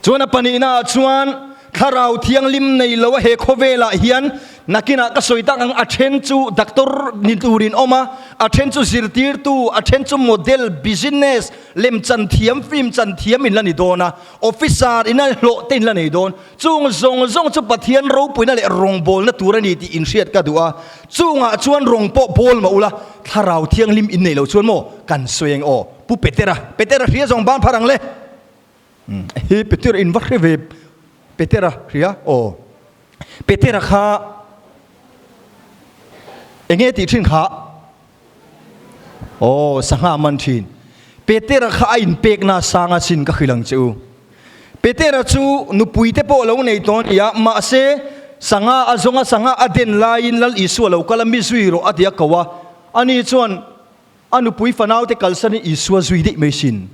chuan a pahnihna ah chuan Thlarau Thianghlim nei lo a he khawvelah hian nakinah ka sawi tak ang a then chu doctor ni turin awm a, a then chu zirtirtu, a then chu model, business, lemchan thiam, film chan thiam in la ni dawn a, officer ina hlawh te in la nei dawn. Chung zawng zawng chu Pathian ropuina leh rawngbawlna tur a ni tih inhriat ka duh a, chungah chuan rawng pawh bawl mah ula, Thlarau Thianghlim in nei lo chuan maw kan sawi ang aw. Pu Petera, Petera hria zawng ban phar ang le. He Petera in va hre ve Petera hria aw. Petera kha enge tih thin kha? Aw sangha man thin. Petera kha a inpekna sang a sin ka hrilh ang che u. Petera chu nupui te pawh lo nei tawh a ni a, mahse sangha a zawnga sangha a den laiin Lal Isua lo kal a mi zui rawh a ti a ko a. Ani chuan A nupui fanaute kalsanin Isua zui daih mai sin.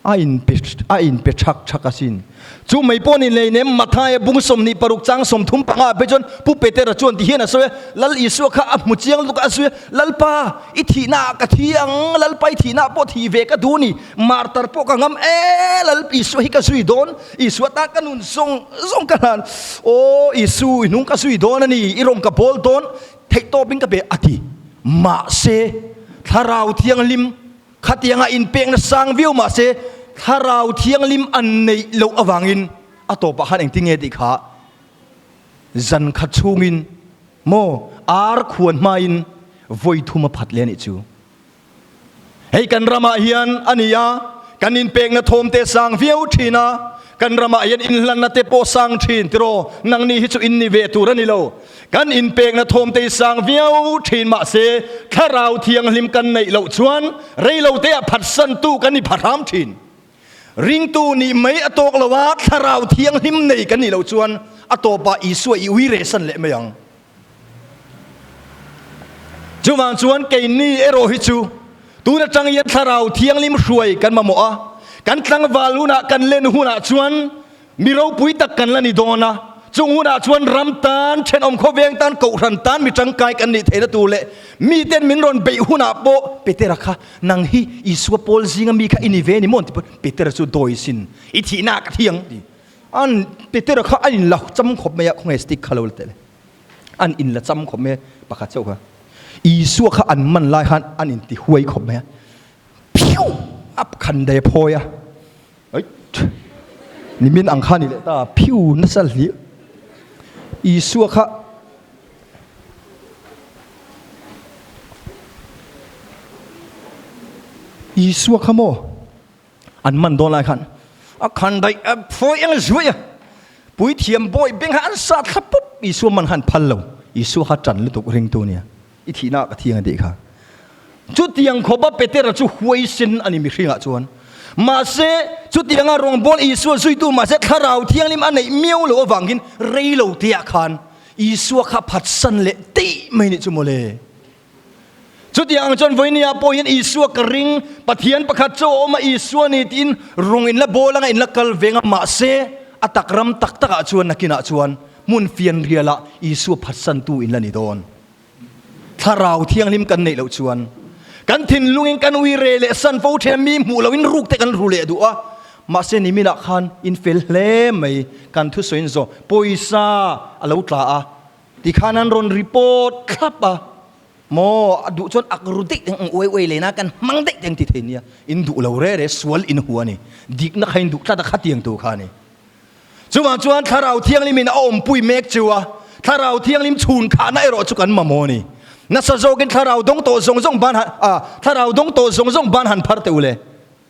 A inpe a inpe thak thak asin. Chu mai pawh ni hleinem Mathaia bung 26 chang 35 ah phei chuan Pu Petera chuan ti hian a sawi a, Lal Isua kha a hmu chiang lutuk a, a sawi a, Lalpa, i thihna ah ka thi ang, Lalpa i thihna ah pawh thih ve ka duh ni, martar pawh ka ngam e, Lal Isua hi ka zui dawn, Isua tan ka nun zawng zawng ka hlan, aw Isu i hnung ka zui dawn a ni, i rawng ka bawl dawn, Theihtawpin ka pe a ti. Mahse, Thlarau Thianghlim khatianga inpekna sang viau mahse, Thlarau Thianghlim an neih loh avangin a tawpah khan engtin nge tih kha zan khat chhungin maw ar khuan hmain vawi thum a phat leh a nih chu. Hei kan ramah hian a ni a, kan inpekna thawmte sang viau thin a, kan ramah hian inhlanna te pawh sang thin tiraw, nangni hi chu in ni ve tur a ni lo. Kan inpekna thawmte hi sang viau thin mahse Thlarau Thianghlim kan neih loh chuan reilote ah phatsantu kan ni pha hram thin. Ringtu nih mai a tawk lo a, Thlarau Thianghlim nei kan nih loh chuan a tawpah Isua i ui rehsan leh mai ang. Chuvang chuan keini erawh hi chu tun atang hian Thlarau Thianghlim hruai kan mamawh a, kan tlangval hunah kan len hunah chuan mi ropui tak kan la ni dawn a, chung hunah chuan ram tan, thenawm khawveng tan, kohhran tan mi tangkai kan nih theihna tur leh miten min rawn beih hunah pawh Petera kha nang hi Isua pawl zinga mi kha i ni ve ni maw an ti pawh Petera chu dawi sin i thihna ka thi ang ti. An Petera kha a inla cham khawp mai a, khawnge stick kha lo la teh le. An inla cham khawp mai a, pakhat chauh kha. Isua kha an man lai khan an inti huai khawp mai a. Phiu! A khan dai a phawi a. Oi! Nimin ang kha ni leh ta, phiu nasa hlir. Isua kha Isua kha maw? An man dawn lai khan a khan daih a phawi eng zuai a, puithiam bawi beng kha an sa thla pup, Isua man khan phal lo, Isua kha tan lutuk ringtu nia, i thihna ah ka thiang a tih kha. Chutiang khawpa Petera chu huaisen a ni mihringah chuan. Mahse, chutianga rawngbâwl Isua zuitu mahse Thlarau Thianghlim a neih miau loh avangin rei lo teah khan Isua kha phatsan leh daih mai nih chu mawle. Chutiang ang chuan vawinia pawh hian Isua ka ring, Pathian pakhat chu a awm a, Isua ni tiin rung in la bawl anga in la kal veng a, mahse A tak ram tak takah chuan nakinah chuan hmun fianrialah Isua phatsantu in la ni dawn. Thlarau Thianghlim kan neih loh chuan kan thinlungin kan ui re leh san fo then mi hmuh loin ruk te kan ru leh duh a, mahse niminah khan in fel hle mai kan thusawiin zawh pawisa a lo tla a tikhan an rawn report thlap a, maw a duh chuan ak ru daih teng ang uai uai lena kan hmang daih teng ti thei nia, in duh lo re re sual in hua a ni, dikna kha in duh tlat a khatiang tur kha a ni. Chuvang chuan Thlarau Thianghlimin a awmpui mek chu a, Thlarau Thianghlim chhun khahna erawh chu kan mamawh a ni. Nasa zawkin Thlarau dawng tawh zawng zawng ban han, a, Thlarau dawng tawh zawng zawng ban han phar teh u le.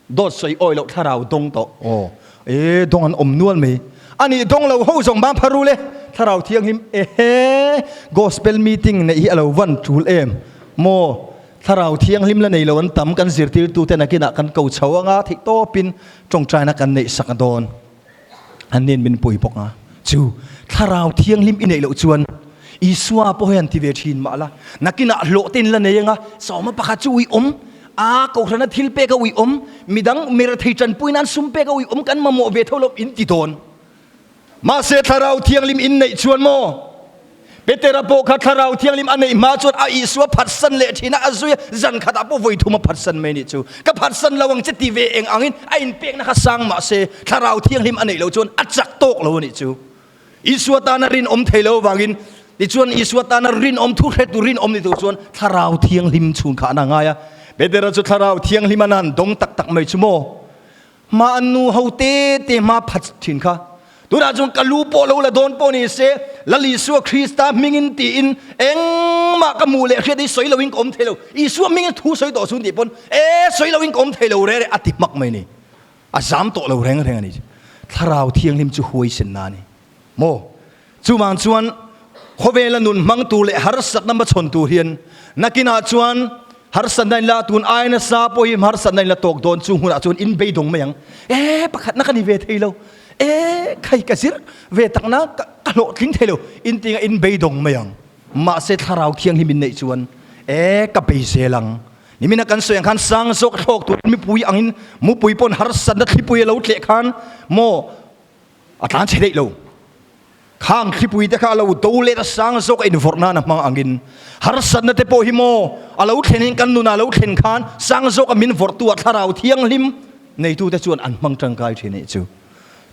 Dawt sawi awi loh Thlarau dawng tawh, aw, e, dawng an awm nual mai. A nih dawng lo ho zawng ban phar u le. Thlarau Thianghlim, ehe, Gospel meeting neih hi a lo van tul em maw? Thlarau Thianghlim la nei lo an tam, kan zirtirtute nakinah kan ko chho anga theihtawpin tawngtaina kan neih sak dawn. An nen min pui bawk a, chu Thlarau Thianghlim i neih loh chuan Isua pawh hian ti ve thin mah la, nakinah hlawh te in la nei anga, sawma pakhat chu ui awm, a kohhrana thil pek a ui awm, midang mirethei tanpui nan sum pek a ui awm kan mamawh ve tho lo in ti dawn. Mahse Thlarau Thianghlim in neih chuan maw? Petera pawh kha Thlarau Thianghlim a neih hma chuan a Isua phatsan leh thin a, a zui a, zan khatah pawh vawi thum a phatsan mai nih chu. Ka phatsan lo ang che ti ve eng angin a inpekna kha sang mah se Thlarau Thianghlim a neih loh chuan a chak tawk lo a nih chu. Isua tana rinawm thei lo avangin tichuan Isua tana rinawm thu hretu rinawm ni tur chuan Thlarau Thianghlim chhun kha an a ngai a. Petera chu Thlarau Thianghlim a nan dawng tak tak mai chu maw? Hma an nu ho te te hma phat thin kha. Tunah chuan ka lu pawh lo la dawn pawh ni se, Lal Isua Krista hmingin tiin engmah ka hmuh leh hriat hi sawi loin ka awm thei lo. Isua hmingin thu sawi tawh chun tih pawn e sawi loin ka awm thei lo re re a ti hmak mai ni. A zam tawh lo reng reng a ni. Thlarau Thianghlim chu huaisenna a ni. Maw? Chuvang chuan khawvela nun hmang tur leh harsatna hmachhawn tur hian nakinah chuan harsatna in la tun ai nasa pawh hi harsatna in la tawk dawn chu hmunah chuan in beidawng mai ang. E pakhatna ka ni ve thei lo, e khai ka zir ve takna ka hlawhtling thei lo in tinga in beidawng mai ang. Mahse Thlarau Thianghlim in neih chuan e ka bei zel ang. Nimina kan sawi ang khan sang zawk thlawk turin mipui angin mupui pawn harsatna thlipui a lo tleh khan maw A tlan chhe daih lo. Khang thlipui te kha a lo do let a sang zawk a invawrh nan a hmang angin harsatna te pawh hi maw a lo thlen in kan nunah a lo thlen khan sang zawk a min vawrhtu ah thlarau thianghlim neitu te chuan an hmang tangkai thin anih chu.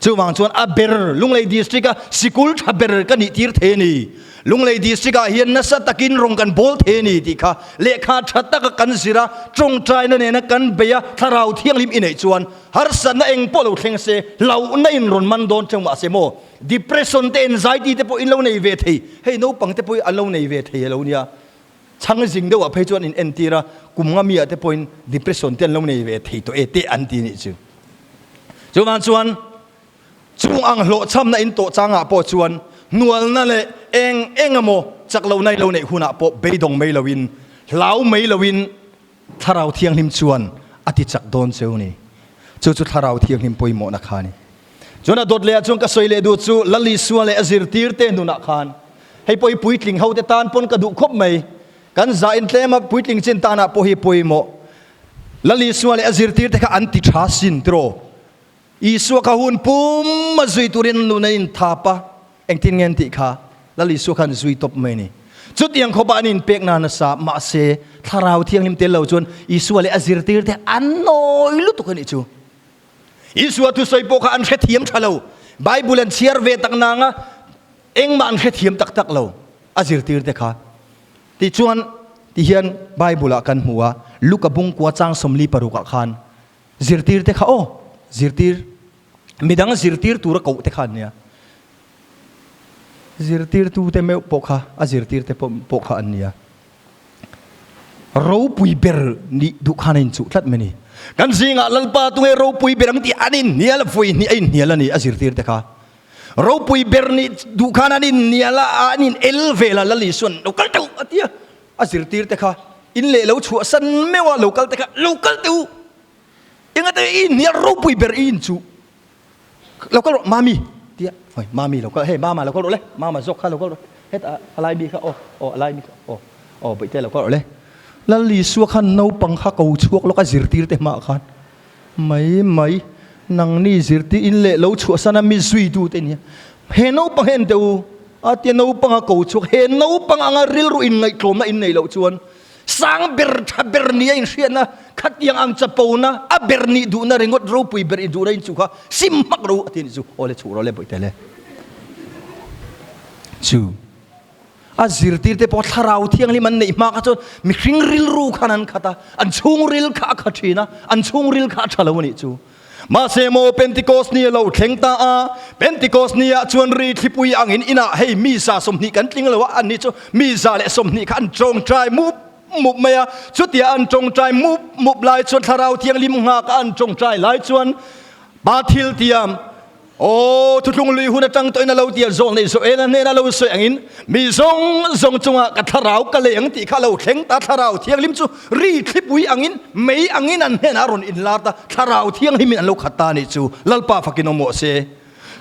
Chuvang chuan a ber Lunglei District a sikul tha ber ka nih tir thei a ni. Lunglei District ah hian nasa takin rawng kan bawl thei a ni tih kha lehkha tha taka kan zir a, tawngtaina nena kan bei a thlarau thianghlim i neih chuan Harsatna eng pawh lo thleng se, hlauhna in rawn man dawn cheu mahse maw, depression te anxiety te pawh in lo nei ve thei, hei naupang te pawh hi an lo nei ve thei alo nia, chhang zing deuh ah phei chuan in entir a, kum nga mi ah te pawhin depression te an lo nei ve thei tawh e te an ti nih chu. Chuvang chuan chung ang hlawhchhamna in tawh chang ah pawh chuan hnualna leh eng eng emaw chak lohna in lo neih hunah pawh beidawng mai lo in, hlau mai lo in, Thlarau Thianghlim chuan a ti chak dawn cheu ni. Chu chu Thlarau Thianghlim pawimawhna kha a ni. Chuan a dawt lehah chuan ka sawi leh duh chu Lal Isua leh a zirtirte nunah khan hei pawh hi puitling hote tan pawn ka duh khawp mai. Kan zah in tlem a, puitling chin tanah pawh hi pawimawh. Lal Isua leh a zirtirte kha an ti tha sin tiraw? Isua kha hun pum a zui turin an nun an inthap a, engtin nge an tih kha? Lal Isua khan zui tawp mai a ni. Chutiang khawpah an inpek na nasa, mahse Thlarau Thianghlim tel lo chuan Isua leh a zirtirte an nawi lutuk a nih chu. Isua thusawi pawh kha an hrethiam tha lo, Bible an chhiar ve tak nanga engmah an hrethiam tak tak lo a zirtirte kha. Tichuan tihian Bible ah kan hmu a, Luka bungkua chang 46 ah khan Zirtir te kha aw, zirtir, midang zirtir tura koh te kha an nia. Zirtirtu te meuh pawh kha a zirtir te pawh kha an nia. Ropui ber nih duh khan a inchuh tlat mai a ni. Kan zingah Lalpa tunge ropui ber ang tih an inhnial a, vawi hnih a inhnial a ni a zirtir te kha. Ropui ber nih duh khan an inhnial a, an in el vel a, Lal Isuan lo kal teuh a ti a. A zirtir te kha in leh lo chhuah san meuh a, lo kal te kha lo kal teh u, engate i inhnial ropui ber i inchuh, lo kal rawh mami tia, hawi mami lo kal, hei mama lo kal rawh le, mama zawk kha lo kal rawh, hetah a lai mi kha aw, aw a lai mi kha aw, aw bawihte lo kal rawh le. Lal Isua khan naupang kha ko chhuak lawk a zirtir te hmaah khan mai mai. Nangni zirtir in leh lo chhuahsan a mi zuitu te nia. He naupang hi en teh u, a tia naupang a ko chhuak, he naupang anga rilru inngaihtlawmna in neih loh chuan sang ber tha ber nia inhriatna, khatiang ang chapona, a ber nih duhna ringawt ropui ber i duhna in chu kha sim hmak ro a ti a nih chu. Aw le chhuh rawh le bawihte le. Chu. A zirtirte pawh Thlarau Thianghlim an neih hma kha chuan mihring rilru khan an khat a, an chhungril kha a kha thin a, an chhungril kha a tha lo a nih chu. Mahse maw Pentecost ni a lo thleng ta a, Pentecost ni ah chuan ri thlipui angin inah hei mi 120 kan tling lo a, anni chu mi 120 kha an tawngtai mup mup mai a, chutia an tawngtai mup mup lai chuan Thlarau Thianghlim nghak a an tawngtai lai chuan Pa thil tiam Aw, thuthlung lui hun atang tawhin a lo ti a, zawl nei zawh ena hnena lo sawi angin, mi zawng zawng chungah ka thlarau ka lei ang tih kha a lo thleng ta, Thlarau Thianghlim chu ri thlipui angin, mei angin an hnenah a rawn inlar ta, Thlarau Thianghlimin an lo khat ta a nih chu, Lalpa fakin awm rawh se.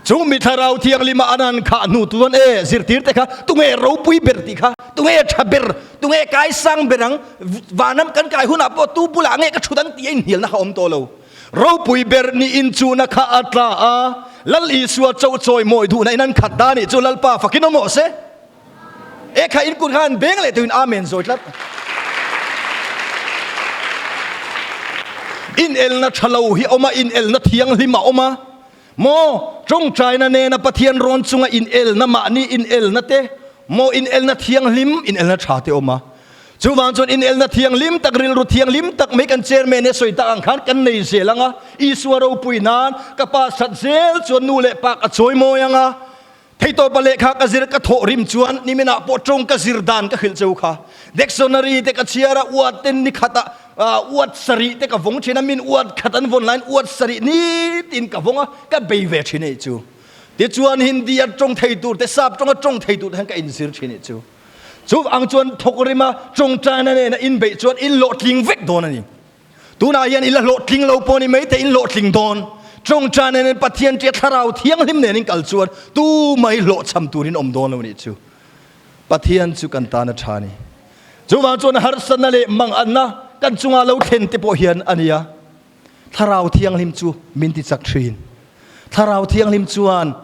Chu mi Thlarau Thianghlima an han khah hnu chuan e, zirtirte kha tunge ropui ber tih kha, tunge tha ber, tunge kaisang ber ang, vanram kan kai hunah pawh tu bulah nge ka thut ang tih a inhnialna kha a awm tawh lo. Ropui ber ni inchuhna kha a tla a, Lal Isua chauh chawi mawi duhna in an khat ta nih chu Lalpa fakin awm rawh se. E kha in kut kha an beng leh tuin Amen zawi tlat. Inelna tha lo hi a awm a, inelna thianghlim a awm a. Maw tawngtaina nena Pathian rawn chunga inelna mahni inelna te, maw inelna thianghlim, inelna tha te awm a. Chuvang chuan inelna thianghlim tak, rilru thianghlim tak mai kan chairman e sawi tak ang khan kan nei zel ang a, Isua ropui nan ka pa sat zel chuan nu leh pa ka chawi mawi ang a, theitawpa lehkha ka zir ka thawh rim chuan niminah pawh tawng ka zir dan ka hrilh cheu kha. Dictionary te ka chhiar a, uat ten ni khatah uat sarih te ka vawng thin a, min uat khat an vawn laiin uat sarih nitin ka vawng a, ka bei ve thin e chu. Tichuan Hindi a tawng thei tur te, sap tawng a tawng thei tur te hian ka inzir thin e chu. Chu ang chuan thawk rima tawngtaina nena inbeih chuan in hlawhtling vek dawn a ni. Tunah hian i la hlawhtling lo pawh ni mai te in hlawhtling dawn. Tawngtaina nen Pathian tia thlarau thianghlim nen in kal chuan tu mai hlawhchham turin awm dawn lo nih chu. Pathian chu kan tan a tha a ni. Chuvang chuan harsatna leh manganna kan chunga lo thlen te pawh hian a nia. Thlarau thianghlim chu min ti chak thin. Thlarau thianghlim chuan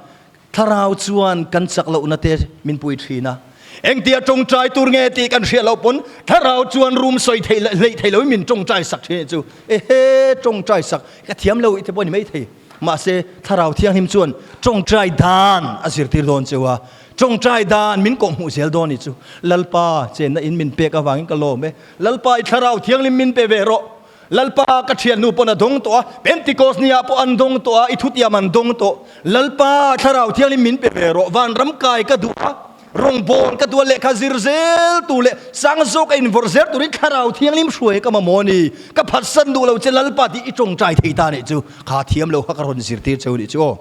Thlarau chuan kan chak lohna te min pui thin a. Engtia tawngtai tur nge tih kan hriat loh pawn Thlarau chuan rum sawi theih leh hleih theih loin min tawngtai sak thin anih chu. Ehe, tawngtai sak ka thiam lo i te pawh a ni maithei. Mahse, Thlarau Thianghlim chuan tawngtai dan a zirtir dawn cheu a. Tawngtai dan min kawhhmuh zel dawn anih chu. Lalpa chenna in min pek avangin ka lawm e. Lalpa i Thlarau Thianghlim min pe ve rawh. Lalpa ka thiannu pawn a dawng tawh a, Pentecost ni ah pawh an dawng tawh a, i thutiam an dawng tawh. Lalpa Thlarau Thianghlim min pe ve rawh, vanram kai ka duh a, rawngbawl ka duh a, lehkha zir zel tur leh sang zawk a invawrh zel turin Thlarau Thianghlim hruai ka mamawh a ni. Ka phatsan duh lo che Lalpa tih i tawngtai thei ta nih chu, kha thiam lo kha ka rawn zirtir cheu nih chu aw.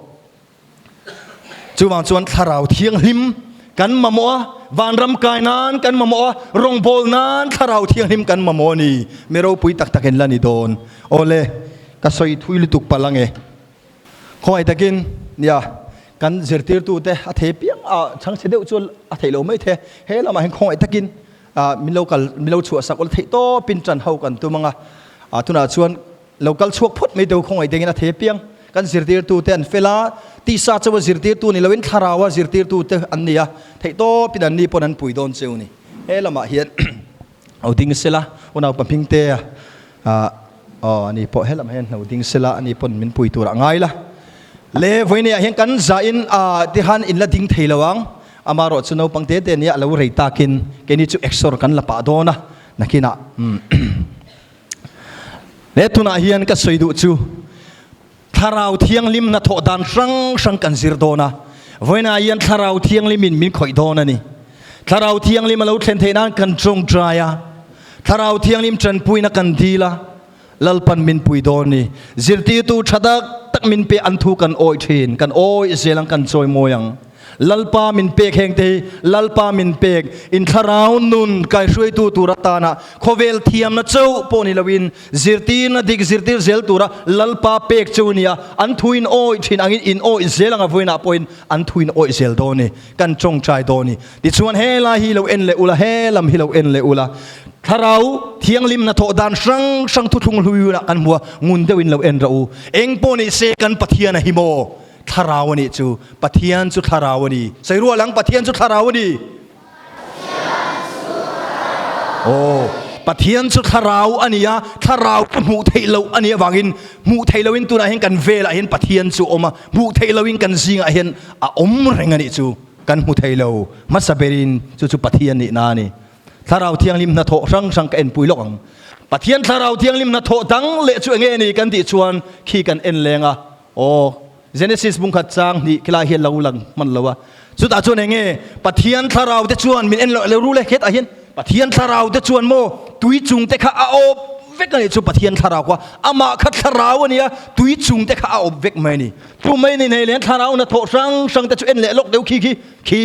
Chuvang chuan Thlarau Thianghlim kan mamawh a, vanram kai nan kan mamawh a, rawngbawl nan Thlarau Thianghlim kan mamawh a ni. Mi ropui tak tak in la ni dawn. Awle, ka sawi thui lutuk palh ange. Khawngaih takin, nia, kan zirtirtute a thei piang a, chhangchhe deuh chu a theih lo mai thei a, he lamah hian khawngaih takin min lo kal, min lo chhuahsak ula theih tawpin ṭan ho kan tum ang a. Tunah chuan Lo kal chhuak phawt mai deuh khawngaih dengin a thei apiang. Kan zirtirtute an fel a, tisa chauha zirtirtu ni loin thlaraua zirtirtute an ni a, theihtawpin an ni pawn an pui dawn cheu ni. He lamah hian lo ding sela, unaupa Hmingtea aw ani pawh he lamah hian lo ding sela, ani pawn min pui turah ngai la. Le vawineah hian kan zahin tihan in la ding thei lo ang, amarawh chu naupang te te nia a lo rei takin keini chu exor kan la pah dawn a, nakinah He tunah hian ka sawi duh chu Thlarau Thianghlim hnathawh dan hrang hrang kan zir dawn a, vawiinah hian Thlarau Thianghlimin min khawih dawn a ni. Thlarau Thianghlim a lo thlen theih nan kan tawngtai a, Thlarau Thianghlim tanpuina kan dil a, Lalpan min pui dawn a ni. Zirtirtu tha tak tak min pe an thu kan awih thin, kan awih zel ang, kan chawimawi ang. Lalpa min pek heng te hi Lalpa min pek in thlarau nun kaihruaitu tur atana khawvel thiamna chauh pawh ni loin zirtirna dik zirtir zel tura Lalpa pek chu nia an thu in awih thin angin in awih zel anga vawiinah pawhin an thu in awih zel dawn ni kan tawngtai dawn ni. Tichuan helai hi lo en leh ula helam hi lo en leh ula thlarau thianghlim hnathawh dan hrang hrang thuthlung hlui hunah kan hmu a ngun deuhin lo en rawh u. Eng pawh ni se kan Pathian a hi maw? Thlarau a nih chu. Pathian chu thlarau a ni. Sawi rual ang, Pathian chu thlarau a ni. Aw, Pathian chu thlarau a ni a, thlarau chu hmuh theih loh a nih avangin hmuh theih lohin tunah hian kan velah hian Pathian chu a awm a, hmuh theih lohin kan zingah hian a awm reng a nih chu. Kan hmu thei lo. Hmasa berin chu chu Pathian nihna a ni. Thlarau Thianghlim hnathawh hrang hrang ka enpui lawk ang. Pathian Thlarau Thianghlim hnathawh dang leh chu enge ni kan tih chuan khi kan en leng a. Aw, Genesis bungkhat chang hnih khilai hian lo lang hman lo a. Chutah chuan enge Pathian Thlarau te chuan min en loh leh rul e khetah hian Pathian Thlarau te chuan maw tui chung te kha a awp vek a nih chu Pathian Thlarau kha amah kha Thlarau a nia tui chung te kha a awp vek mai a ni. Chu mai ni nei len Thlarau hnathawh hrang hrang te chu en leh lawk deuh khi khi khi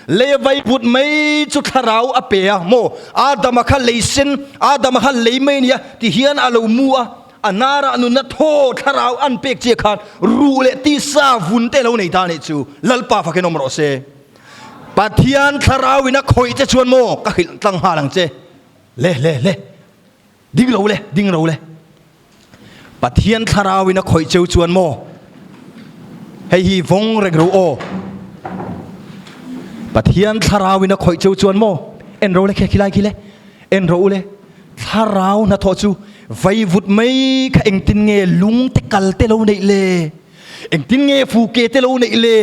lei vai vut mai chu Thlarau a pe a maw Adama kha lei sen Adama kha lei mai a nia ti hian a lo mu a A hnarah nunna thaw thlarau an pek che khan ruh leh tisa vun te lo nei ta nih chu Lalpa fakin awm rawh se. Pathian thlarau in a khawih che chuan maw ka hrilh tlang nghal ang che. Le le le ding ro le ding ro le. Pathian thlarau in a khawih cheu chuan maw hei hi vawng reng ro aw. Pathian thlarau in a khawih cheu chuan maw en ro le khe khilai khi le en ro u le. Thlarau hnathawh chu vaivut mai kha engtin nge lung te kal te lo neih le? Engtin nge fuke te lo neih le?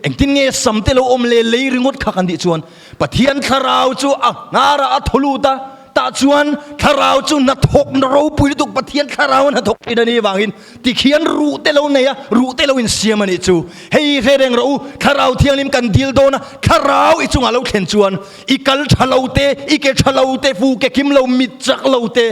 Engtin nge sam te lo awm le? Lei ringawt kha kan tih chuan Pathian thlarau chu a hnarah a thaw lut a, tah chuan thlarau chu hnathawk na ropui lutuk Pathian thlarau a hnathawk thin a nih avangin tikhian ruh te lo nei a, ruh te lo insiam a nih chu. Hei hre reng rawh u, Thlarau Thianghlim kan dil dawn a, thlarau i chungah lo thlen chuan I kal tha lo te, i ke tha lo te, fu ke kim lo, mit chak lo te,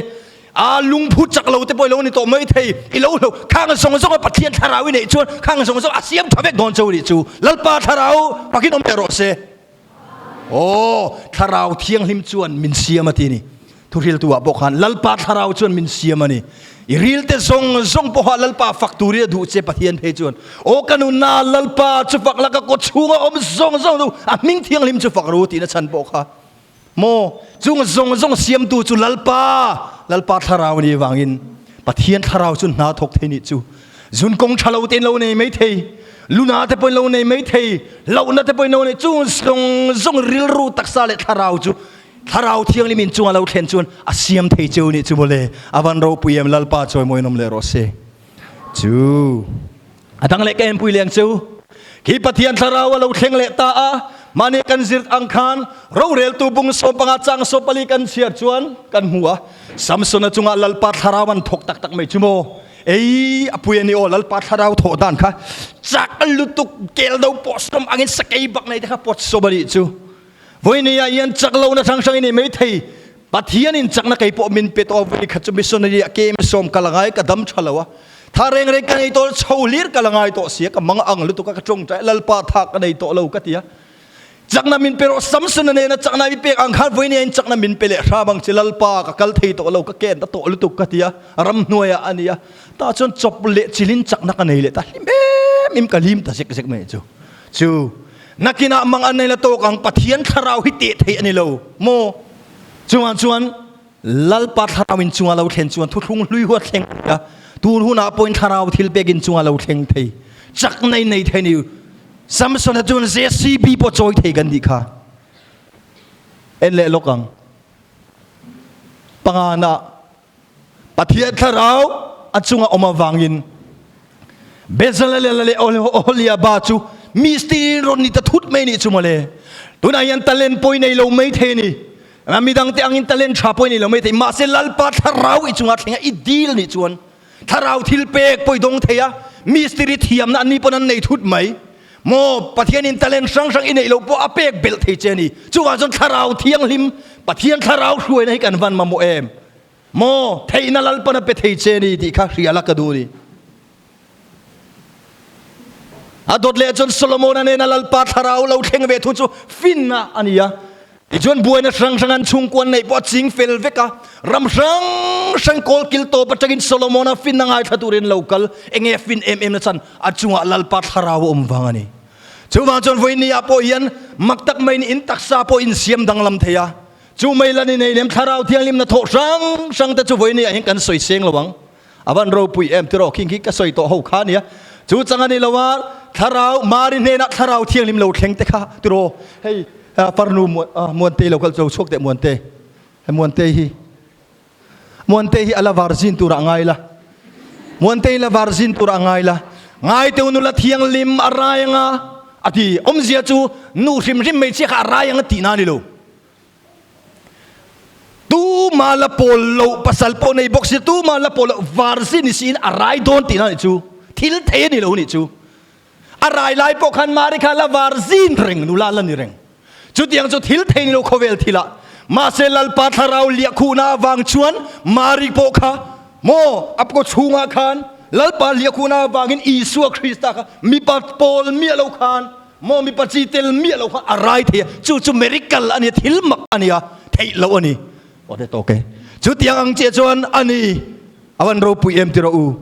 a lungphu chak lo te pawh i lo ni tawh mai thei. I lo hlo khang zawng zawng a Pathian thlarau i neih chuan khang zawng zawng a siam tha vek dawn cho nih chu. Lalpa thlarau pakin awm leh rawh se. Aw, thlarau thianghlim chuan min siam a ti ni. Thuhriltu ah pawh khan Lalpa thlarau chuan min siam a ni. I rilte zawng zawng pawha Lalpa fak turin a duh che Pathian phei chuan Aw ka nunna Lalpa chu fak la ka kaw chhunga awm zawng zawng chu a hming thianghlim chu fak ru tihna chhan pawh kha maw chung zawng zawng siamtu chu Lalpa Lalpa thlarau a nih vangin Pathian thlarau chu hna thawk thei nih chu zun kawng tha lo te in lo nei mai thei luna te pawh in lo nei mai thei lohna te pawh in lo nei chung zawng zawng rilru taksa leh thlarau chu Thlarau Thianghlim in chunga lo thlen chuan a siam thei cheu nih chu mawle. A van ropui em Lalpa chawimawiin awm leh rawh se. Chu a dang leh ka enpui leng cheu. Khi Pathian Thlarau a lo thleng leh ta a, mahni kan zir ang khan roreltu bung 15 chang 14 kan chhiar chuan kan hmu a. Samsona chunga Lalpa Thlarau an thawk tak tak mai chu maw. Ei a pui a ni aw Lalpa Thlarau thawh dan kha chak lutuk kel do pawh sawm angin sakei bak nei te kha pawt sawm a nih chu. Vawinia hian chak lohna hrang hrang i nei mai thei. Pathianin chakna kei pawh min pe tawh a, vawi khat chu missionary ah kem sawm ka la ngai, ka dam tha lo a. Tha reng reng ka nei tawh lo, chho hlir ka la ngai tawh sia, ka mang ang lutuk a, ka tawngtai a, Lalpa tha ka nei tawh lo ka ti a. Chakna min pe rawh, Samsona nena chakna i pek ang khan vawinia in chakna min pe leh hram ang che, Lalpa ka kal thei tawh lo, ka ken ta tawh lutuk ka ti a, ramhnuaiah a ni a. Tah chuan chawp leh chilin chakna ka nei leh ta hlim em em, ka hlim ta zek zek mai chu. Chu. Nakinah mang an nei la tawk ang Pathian thlarau hi teh theih a ni lo maw? Chungah chuan Lalpa thlarau in chunga lo thlen chuan thuthlung hlui hu a thleng a ni a, tun hunah pawhin thlarau thil pek in chunga lo thleng thei chak nei nei thei ni. Samsona chuan JCB pawh chawi thei kan nih kha. En leh lawk ang. Pangana Pathian thlarau a chunga awm avangin Bezalel leh Oholiaba chu mistiri rawn ni ta thut mai nih chu mawle. Tunah hian talent pawh i nei lo mai thei a ni. Midangte angin talent tha pawh i nei lo mai thei. Mahse Lalpa thlarau i chunga thlenga i dil nih chuan thlarau thil pek pawh i dawng thei a, mistiri thiamna an ni pawn an nei thut mai. Maw Pathianin talent hrang hrang i neih loh pawh a pek belh thei che a ni. Chuvang chuan thlarau thianghlim, Pathian thlarau hruaina hi kan van mamawh em? Maw theihna Lalpan a pe thei che a ni tih kha hria la ka duh a ni. A dawt leh chuan Solomona nena Lalpa thlarau lo thleng ve thu chu finna a ni a. Tichuan buaina hrang hrang an chhungkuan neih pawh a ching fel vek a. Ram hrang hrang kawl kil tawp atangin Solomona finna ngaithla turin lo kal. Enge fin em em na chan a chungah Lalpa thlarau a awm vang a ni. Chuvang chuan vawiin ah pawh hian mak tak maiin in taksa pawh insiam danglam thei a. Chu mai la ni nei lem thlarau thianghlim na thawh hrang hrang te chu vawiin ah hian kan sawi seng lo ang. A van ropui em tiraw khing khi ka sawi tawh ho kha ania. Chu chang a ni lo a, thlarau Mari hnenah thlarau thianghlim lo thleng te kha tiraw hei farnu Muante lo kal lo chhuak teh Muante. Hei Muante hi Muante hi a la varzin turah ngai la. Muante hi la varzin turah ngai la. Ngai teu nula thianghlim a rai anga a ti. Awmzia chu nu hrim hrim hmeichhia kha a rai anga tihna a ni lo. Tuma la pawl loh pasal pawh nei bawk si, tuma la pawl loh varsi ni siin a rai dawn tihna nih chu. Thil thei a ni lo nih chu. A rai lai pawh khan Mari kha la varzin reng, nula la ni reng. Chutiang chu thil thei ni lo khawvel thilah. Mahse Lalpa thlarau liahkhuhna avang chuan Mari pawh kha maw a kaw chhungah khan Lalpa liahkhuhna avangin Isua Krista kha mipa pawl miah lo khan Maw mipa chi tel miah lo kha a rai thei a, chu chu miracle a nia, thil mak a nia, theih loh a ni. Aw te tawk e. Chutiang ang chiah chuan a ni, a van ropui em ti rawh u.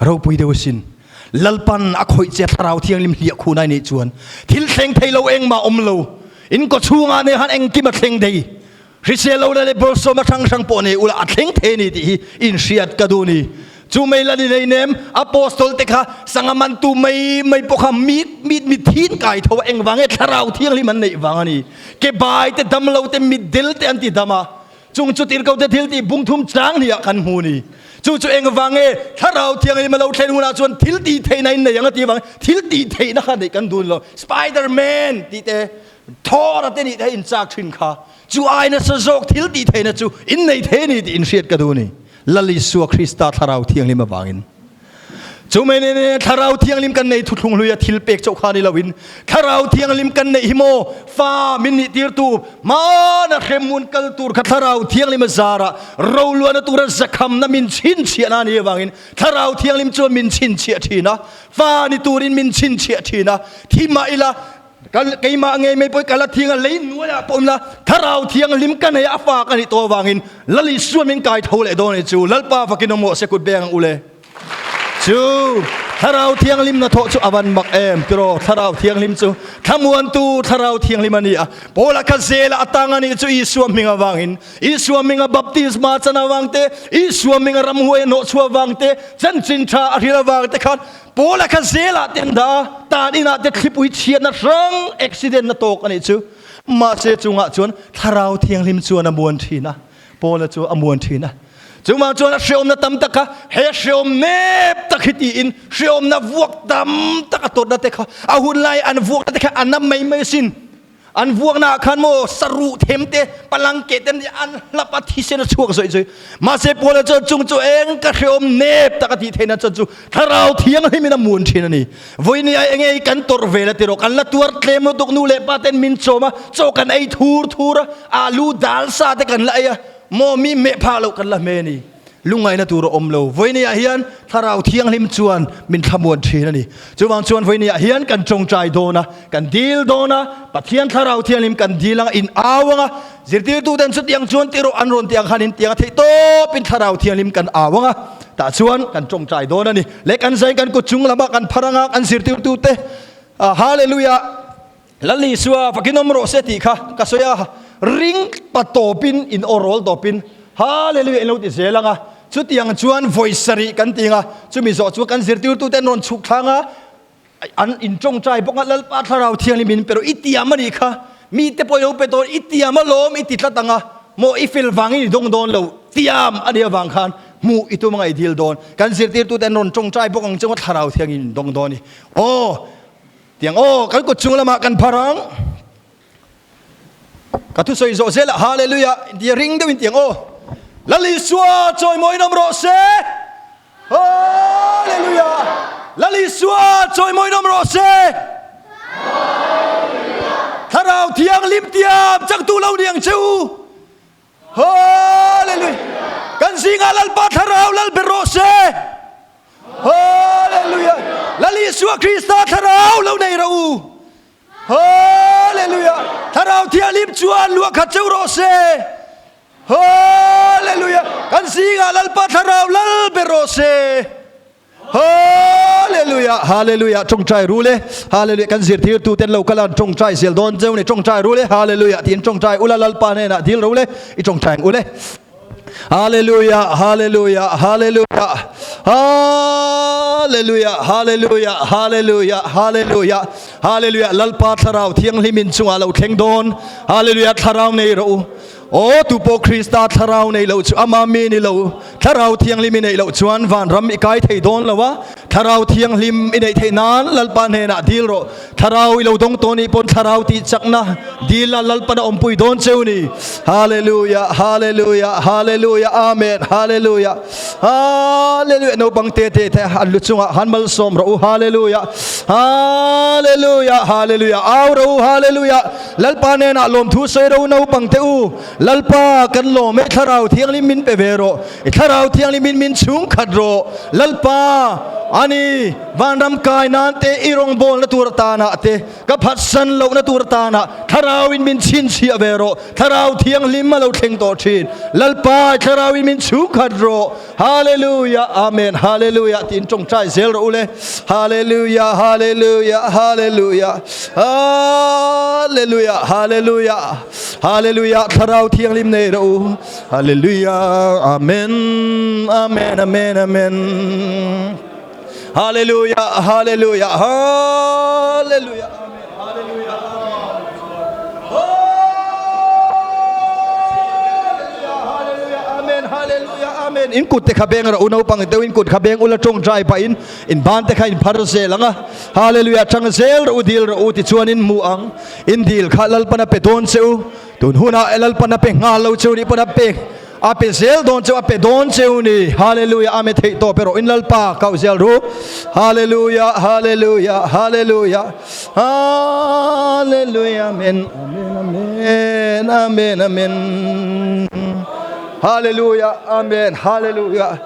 Ropui deuh asin. Lalpan a khawih che thlarau thianghlim hliah khun ai nih chuan thil thleng thei lo engmah awm lo. In kaw chhungah nen khan engkim a thleng thei. Hrisel lo la leh bawlsawm a hrang hrang pawh nei ula a thleng thei a ni tih hi inhriat ka duh ni. Chu mai la ni nei nem, Apostol te kha sangha mantu mai mai pawh kha mit mit mit thin kai tho a, engvang nge thlarau thianghlim an neih vang a ni. Ke bai te dam lo te mit del te an ti dam a, chung chu tirhko te thil tih bungthum chang hnih ah kan hmu ni. Chu chu engvang nge thlarau thianghlim a lo thlen hunah chuan thil tih theihna in nei ang a tih vang thil tih theihna kha neih kan dun lo. Spiderman tih te Thor a te nih te in chak thin kha. Chu ai nasa zawk thil tih theihna chu in nei thei a ni tih in hriat ka duh a ni. Lal Isua Krista Thlarau Thianghlim avangin. Chu mai nen Thlarau Thianghlim kan nei thuthlung hluia thil pek chauh kha ni loin Thlarau Thianghlim kan neih hi maw fa min nih tirtu hmana hremhmun kal tur kha Thlarau Thianghlim a zarah roluana tura zakhamna min chhinchhiahna a nih avangin Thlarau Thianghlim chuan min chhinchhiah thin a, fa ni turin min chhinchhiah thin a, thi mah ila Kal keimah ngei mai pawh kal a thiang a lei nuaiah pawh awmna thlarau thianghlim ka nei a fa ka nih tawh avangin Lal Isua min kai tho leh dawn a ni chu Lalpa fakin awm rawh se kut beng ang u le. Chu thlarau thianghlim hnathawh chu a van mak em tiraw thlarau thianghlim chu thlamuantu thlarau thianghlim a ni a Paula kha zela a tang a nih chu Isua hming avangin Isua hminga baptisma chan avang te Isua hminga ramhuai a hnawhchhuah avang te chanchin tha a hrilh avang te khan Paula kha zelah te an dah a, tan inah te thlipui chhiatna hrang accident na tawk a nih chu. Mahse chungah chuan Thlarau Thianghlim chuan a muan thin a, Paula chu a muan thin a. Chungah chuan a hreawmna tam tak kha he hreawm nep tak hi tiin hreawmna vuak tam tak a tawrhna te kha a hun lai an vuakna te kha a na mai mai asin. An vuakna ah khan maw saruh them te palang ke te an hlap a thisen a chhuak zawih zawih. Mahse Paula chuan chung chu eng ka hreawm nep tak a tih theihna chuan chu thlarau thianghlim in a mun thin a ni. Vawiin ai enge i kan tawrh vel a ti rawh. Kan la tuar tlem lutuk nu leh pa ten min chawm a, chaw kan ei thur thur a, alu dal sa te kan la ei a, maw mi meh phah loh kan la hme a ni. Lungngaihna tur a awm lo. Vawinia hian Thlarau Thianghlim chuan min thlamuan thin a ni. Chuvang chuan vawinia hian kan tawngtai dawn a, kan dil dawn a, Pathian Thlarau Thianghlim kan dil anga in au anga, zirtirtuten chutiang chuan ti rawh an rawn tih ang khan in tiang a theih tawpin Thlarau Thianghlim kan au anga, tah chuan kan tawngtai dawn a ni. Leh kan zain kan kut chung lamah kan phar anga kan zirtirtute Hallelujah! Lal Isua fakin awm rawh se tih kha ka sawi a, ring pa tawpin in aw rawl tawpin Hallelujah in lo ti zel ang a, chutiang chuan vawi sarih kan ti ang a, chumi zawh chu kan zirtirtute an rawn chhuk thlang a, an in tawngtai bawk a, Lalpa Thlarau Thianghlim in pe rawh i tiam a nih kha, mite pawh i lo pe dawn, i tiam alawm i ti tlat ang a, maw i fel vangin i dawng dawn lo, tiam a nih avang khan hmuh i tum anga i dil dawn, kan zirtirtute an rawn tawngtai bawk ang chunga Thlarau Thianghlim in dawng dawn a ni. Aw. Tiang aw, kan kut chung lamah kan phar ang. Ka thusawi zawh zelah Hallelujah inti ring deuhin tiang aw. Lal Isua chawimawiin awm rawh se. Hallelujah. Lal Isua chawimawiin awm rawh se. Thlarau Thianghlim tiam changtu lo ni ang che u. Hallelujah. Kan zingah Lalpa Thlarau lal ber rawh se. Hallelujah. Lal Isua Krista thlarau lo nei rawh u. Hallelujah! Thlarau Thianghlim chuan luah khat cheu rawh se. Hallelujah! Kan zingah Lalpa thlarau lal ber rawh se. Hallelujah! Hallelujah! Tawngtai ru le. Hallelujah! Kan zirtirtu ten lo kal an tawngtai zel dawn cheu ni. Tawngtai ru le. Hallelujah! Tiin tawngtai ula Lalpa hnenah dil ro le. I tawngtai ang u le. Hallelujah! Hallelujah! Hallelujah! Hallelujah! Hallelujah! Hallelujah! Hallelujah! Hallelujah! Lalpa thlarau thianghlim in chungah lo thleng dawn. Hallelujah! Thlarau nei rawh u. Aw, tupawh Krista thlarau nei lo chu ama mi ni lo. Thlarau Thianghlim i neih loh chuan vanram i kai thei dawn lo a, Thlarau Thianghlim i neih theih nan Lalpa hnenah dil rawh. Thlarau i lo dawng tawh nih pawn Thlarau tih chakna dil a Lalpan a awmpui dawn cheu ni. Hallelujah, Hallelujah, Hallelujah, Amen, Hallelujah, Hallelujah. Naupang te te te an lu chungah han malsawm rawh u. Hallelujah, Hallelujah, Hallelujah. Au rawh u, Hallelujah. Lalpa hnenah lawmthu sawi rawh u naupang te u. Lalpa, kan lawm e, Thlarau Thianghlim min pe ve rawh, i Thlarau Thianghlim in min chhung khat rawh. Lalpa, ani, vanram kai nan te, i rawngbawlna tur atanah te, ka phatsan lohna tur atanah Thlarau in min chhinchhiah ve rawh. Thlarau Thianghlim a lo thleng tawh thin. Lalpa, i Thlarau in min chhung khat rawh. Hallelujah, Amen, Hallelujah tiin tawngtai zel rawh u le. Hallelujah, Hallelujah, Hallelujah, Hallelujah, Hallelujah, Hallelujah, Thlarau Thianghlim nei rawh u. Hallelujah, Amen, Amen, Amen, Amen. Hallelujah, Hallelujah, Hallelujah, Amen, Hallelujah, Hallelujah, Hallelujah, Amen, Hallelujah, Amen. In kut te kha beng rawh u, naupang deuh in kut kha beng ula tawngtai pah in in ban te kha in phar zel ang a. Hallelujah, tang zel rawh u, dil rawh u tichuan in hmu ang. In dil kha Lalpan a pe dawn che u. Tun hunah Lalpan a pe nghal lo che u nih pawn a pe A pe zel dawn cheu, a pe dawn cheu ni. Hallelujah, Amen theih tawh pe rawh in Lalpa kau zel ru. Hallelujah, Hallelujah, Hallelujah, Hallelujah, Amen, Amen, Amen, Amen, Amen. Hallelujah, Amen, Hallelujah.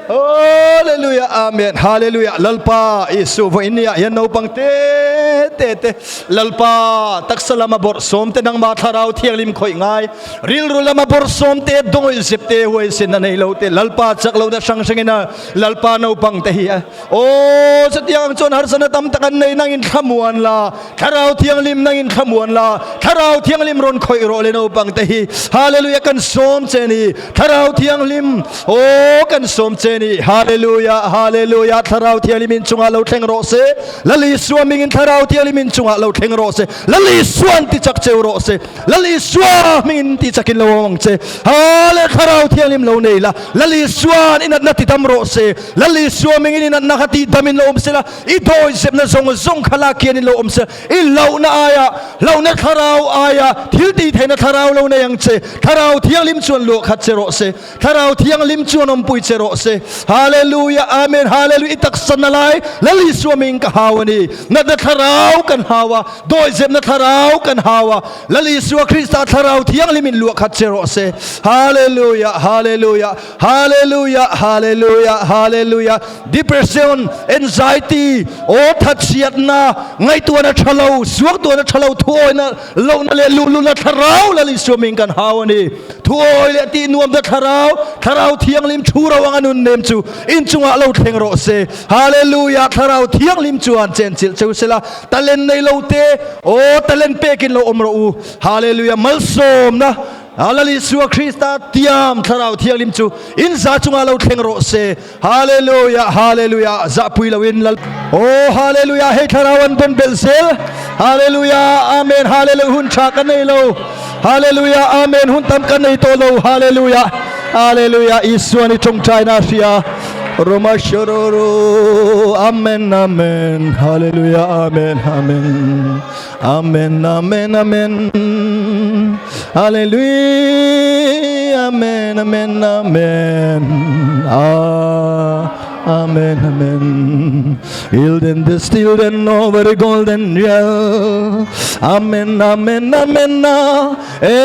Hallelujah, Amen, Hallelujah. Lalpa Isu vo in nia hian naupang te te te Lalpa taksa lama bawrh sawm te nangma thlarau thianghlim khawih ngai Rilru lama bawrhsawm te, dawngawih zep te, huaisen a nei lo te, Lalpa chak lo na hrang hrangin a Lalpa naupang te hi a Aw chutiang ang chuan harsatna tam tak an nei nangin thlamuan la, Thlarau Thianghlim nangin thlamuan la, Thlarau Thianghlim rawn khawih rawh le naupang te hi Hallelujah kan sawm che ni, Thlarau Thianghlim aw kan sawm che ni, Hallelujah Hallelujah Thlarau Thianghlim in chungah lo thleng rawh se, Lal Isua mingin Thlarau Thianghlim in chungah lo thleng rawh se, Lal Isuan ti chak cheu rawh se. Lal Isua hmingin ti chakin lo awm ang che. Hale Thlarau Thianghlim lo nei la, Lal Isua'n i natna ti dam rawh se. Lal Isua hmingin i natna kha ti damin lo awm se la, i dawizepna zawng zawng kha lak hianin lo awm se. I hlauhna aia, hlauhna Thlarau aia thil tih theihna Thlarau lo nei ang che. Thlarau Thianghlim chuan luah khat che rawh se. Thlarau Thianghlim chuan awmpui che rawh se. Hallelujah, Amen, Hallelujah. I taksa na lai Lal Isua hming ka hau a ni. Natna Thlarau kan hau a. Dawihzepna thlarau kan hau a, Lal Isua Krista thlarau thianghlim in luah khat che rawh se. Hallelujah, Hallelujah, Hallelujah, Hallelujah, Hallelujah. Depression, anxiety, aw thatchhiatna, ngaihtuahna tha lo, suaktuahna tha lo, thuawina lohna leh luhlulna thlarau Lal Isua ming kan hau a ni. Thuawi leh tih nuamna thlarau, thlarau thianghlim thu ro anga nun nem chu inchungah lo thleng rawh se. Hallelujah, thlarau thianghlim chuan chenchilh cheu sela. Talent nei lo te, aw talent pekin lo awm rawh u. Hallelujah, malsawmna Lal Isua Krista tiam thlarau thianghlim chu in za chungah lo thleng rawh se. Hallelujah, hallelujah, zahpui loin Lal. Aw hallelujah, hei thlarau an dawn belh zel. Hallelujah, amen, hallelujah, hun tha ka nei lo. Hallelujah, amen, hun tam ka nei tawh lo. Hallelujah, hallelujah, Isua ni tawngtaina a hria. Roma shororo, amen, amen, hallelujah, amen, amen, amen, amen, amen, hallelujah, amen, amen, amen, ah, amen, amen. Ilden the stilden over golden yell, amen, amen, amen, ah, eh,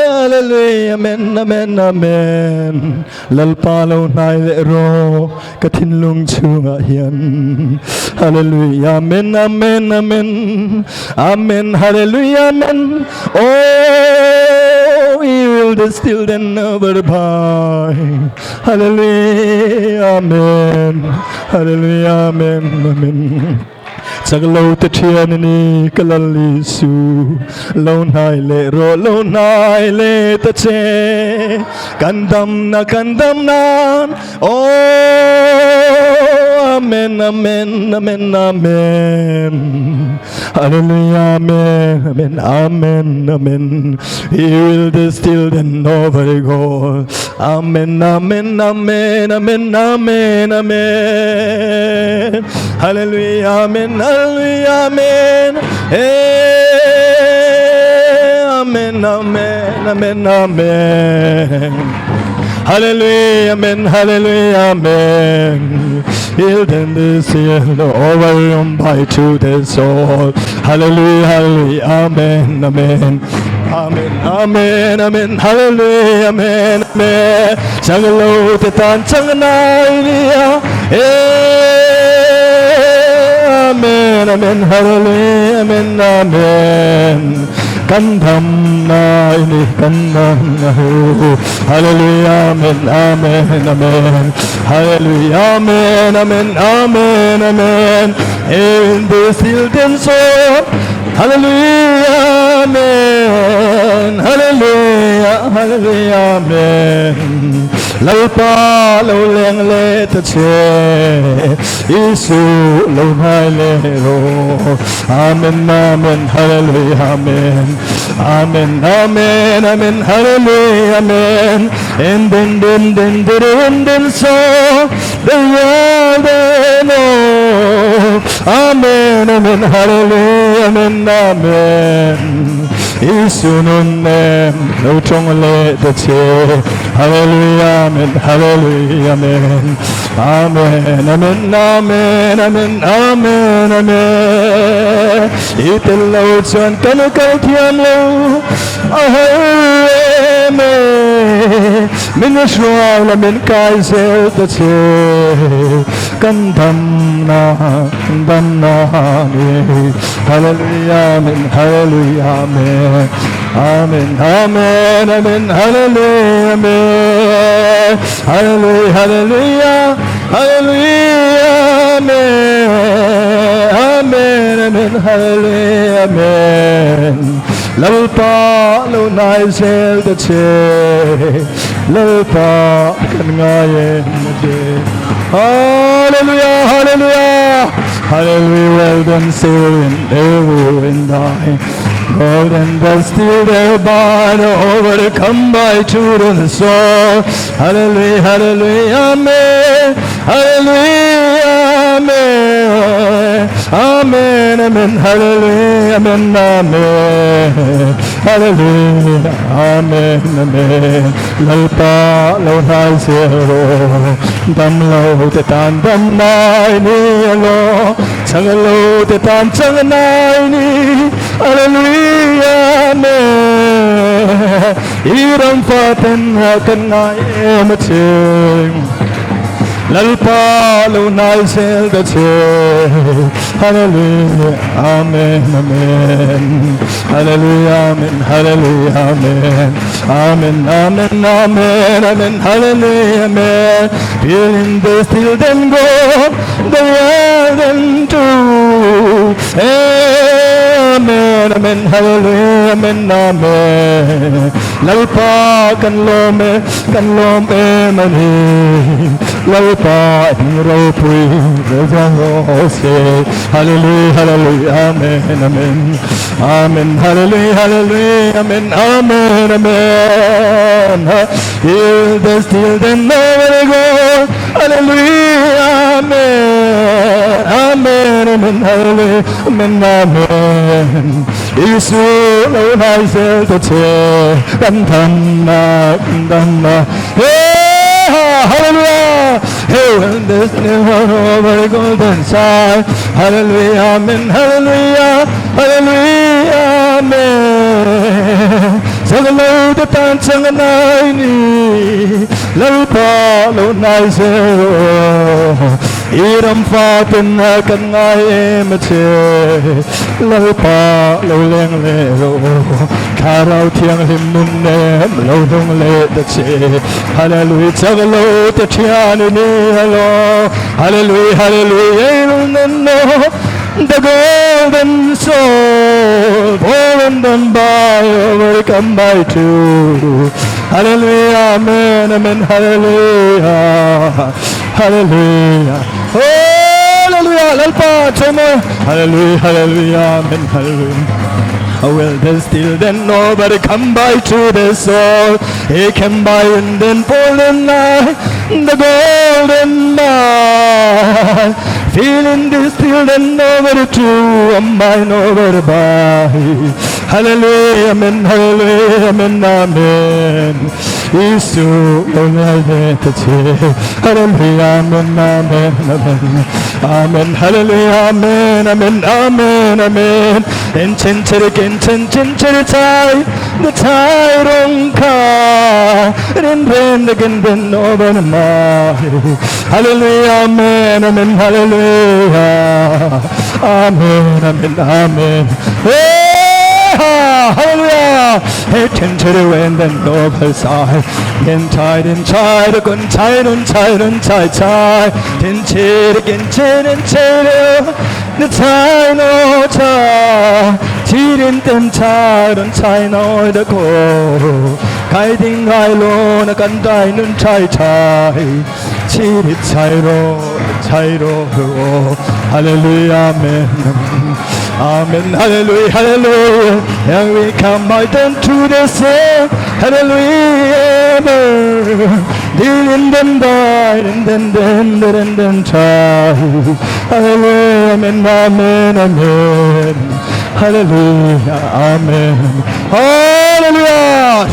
hallelujah. Hallelujah Amen Amen Amen Lalpa lo hnai leh rawh ka thinlung chhungah hian Hallelujah Amen Amen Amen Amen Hallelujah Amen Oh he will distill then over by Hallelujah Amen Hallelujah Amen Amen Chak lo te thian ni ka lal Isu lo hnai leh rawh lo hnai leh ta che kan dam na kan dam nan Oh Amen Amen Amen Amen Hallelujah Amen Amen Amen Amen He will distill then over gold Amen Amen Amen Amen Amen Amen Hallelujah Amen Hallelujah Amen Hey Amen Amen Amen Amen Hallelujah Amen Hallelujah Amen Healed in this year overwhelmed by truth and soul Hallelujah Hallelujah Amen Amen Amen Amen Amen Hallelujah Amen Amen Chang lo te tan chang nai nia Amen Amen Hallelujah Amen Amen Kan dam nai ni kan dam na hu Hallelujah Amen Amen Amen Hallelujah Amen Amen Amen Amen In the still soul Hallelujah Amen Hallelujah Hallelujah Amen Lalpa lo leng le ta che Isu lo nai le ro Amen Amen Hallelujah Amen Amen Amen Amen Hallelujah Amen And then then then then then so the world they know Amen Amen Hallelujah Amen Amen Isu nun nem lo tong le ta che Hallelujah Amen Hallelujah Amen Amen Amen Amen Amen Amen Amen I tel lo chuan kan kal thiam lo a har me min hruai la min kai zel ta che kan dam na dam na ni Hallelujah Amen Hallelujah Amen Amen Amen Amen Hallelujah Amen Hallelujah Hallelujah Hallelujah Amen Amen Amen Hallelujah Amen Lalpa lo nai zel ta che Lalpa kan ngai em che Hallelujah Hallelujah Hallelujah well done sin every die Golden the steel thereby overcome by truth and soul. Hallelujah, hallelujah, amen. Hallelujah, amen. Amen, amen, hallelujah, amen, amen. Hallelujah, amen, amen. Lalpa lo nai zero, dam lo te tan dam nai ni alo, chang lo te tan chang nai ni. Hallelujah, amen. Iram faten kan ngai em ching. Lalpa lo nai zel da che. Hallelujah, amen, amen. Hallelujah, amen, hallelujah, amen. Amen, amen, amen, amen, hallelujah, amen. Feeling the still then go, the world and true. Amen, amen, hallelujah, amen, amen. Lalpa kan lome, kan lome mani. Lalpa hero pui, se. Hallelujah, hallelujah, amen, amen. Amen, hallelujah, hallelujah, amen, amen, amen. Heal the still then never go. Hallelujah, amen, amen, amen, hallelujah, amen, amen. Isu lo nai zel ta che, kan tham na, kan na. Hey, hallelujah. Hey, when this new over golden side. Hallelujah, amen, hallelujah, hallelujah, amen. Chaklo te tan chang a nai ni, Lalpa lo hnai zel rawh. I ram fa ten a kan ngai em a che, Lalpa lo leng leh rawh. Thlarau thianghlim nun nem lo hlung leh ta che. Hallelujah chaklo te thian i ni alo. Hallelujah hallelujah ei lung nen aw. The golden soul born and by overcome by two. Hallelujah, amen, amen, hallelujah, hallelujah, hallelujah, Lalpa chawimawi, hallelujah, hallelujah, amen, hallelujah. Will they still then nobody come by to the soul? He came by and then for the night, the golden night. Feeling this still then nobody to a mine over by. Hallelujah, amen, hallelujah, amen, amen. Isu lo ngai ve ta che. Hallelujah, amen, amen, amen. Amen, hallelujah, amen, amen, amen, amen. En chen chere ken chen chen chere chai, the chai rong kha, ren ren the gen den over mai. Hallelujah, amen, amen, hallelujah. Amen, amen, amen. Hey, ha, hallelujah. Hey, chen chere wen den over sai. Den chai den chai de kun chai dun chai dun chai chai. Den chere gen chere chere. The chai no cha. Chi den ten chai dun chai no de ko. Kai ding kai lo na kan dai nun chai chai. Chi di chai ro chai ro. Hallelujah, amen. Amen, hallelujah, hallelujah. And we come by them to the same. Hallelujah, amen. Din den dai den den den den den chai. Hallelujah, amen, amen, amen. Hallelujah, amen. Hallelujah.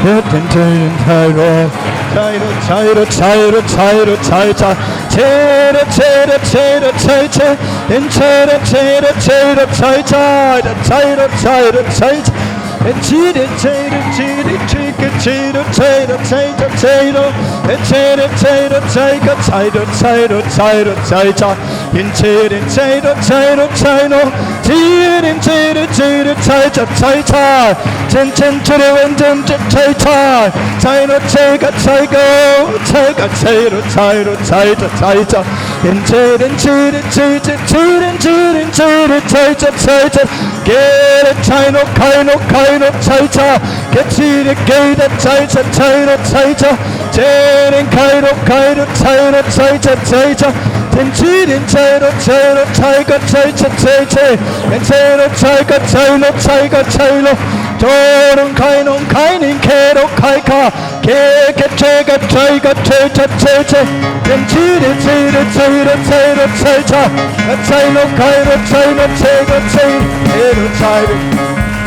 Den den den chai ro chai ro chai ro chai ro chai ro chai chai. Che ro che ro che ro chai che. Den che ro che ro che ro chai chai. Chai ro chai ro chai chai. En chi de che de chi de chi ke chi ro che ro che ro che ro en che de che ro che ka chai ro chai ro chai ro chai cha en che de che ro che ro chai no chi de che de chi de chai cha chai cha chen chen che de wen chen che chai cha chai ro che ka chai go chai ka chai ro chai ro chai cha chai cha en che de chi de chi che chi de chi de chi de chai cha chai cha ke de chai no kai no kai no chai cha ke chi de ke de chai cha chai ro chai cha che de kai ro kai ro chai ro chai cha chai cha ten chi de chai ro chai ro chai ka chai cha chai che en chai ro chai ka chai no chai ka chai lo cho rong kai nong kai ning ke ro kai ka ke ke che ka chai ka che cha che che ten chi de chi de chai ro chai ro chai cha ka chai no kai ro chai no che ka che ke ro chai ro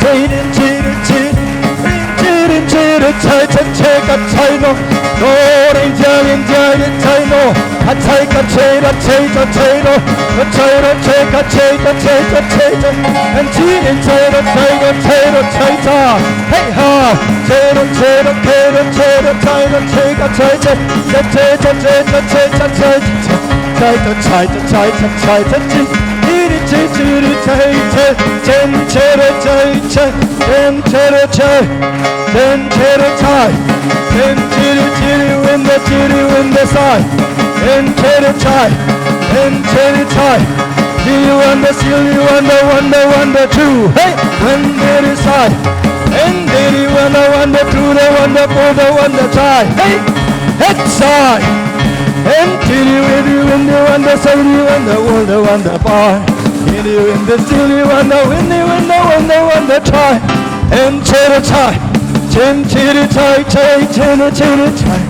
chai de chi de chi chi de chi de chai cha che ka chai no no ren jia ren jia de chai no ka chai ka che ra che cha che ro ka chai ro che ka che cha che cha che cha en chi de chai ro chai ro chai ro chai cha hey ha che ro che ro ke ro che ro chai ro che ka chai che che che cha che cha che cha che cha chai cha chai cha chai cha chai cha chi chi chi chi chai che chen che ro chai che chen che ro chai chen che ro chai chen chi chi wen the chi wen the sai chen che ro chai chen che ro chai chi wen the silly wen the one the one the two hey when there is sai and there one the one the two the one the four the one the chai hey head sai and chiri when you when the one the silly one the one the one the bar in you in the silly one the when the when the one the one the chai and chiri chai chen chiri chai chai chen chiri chai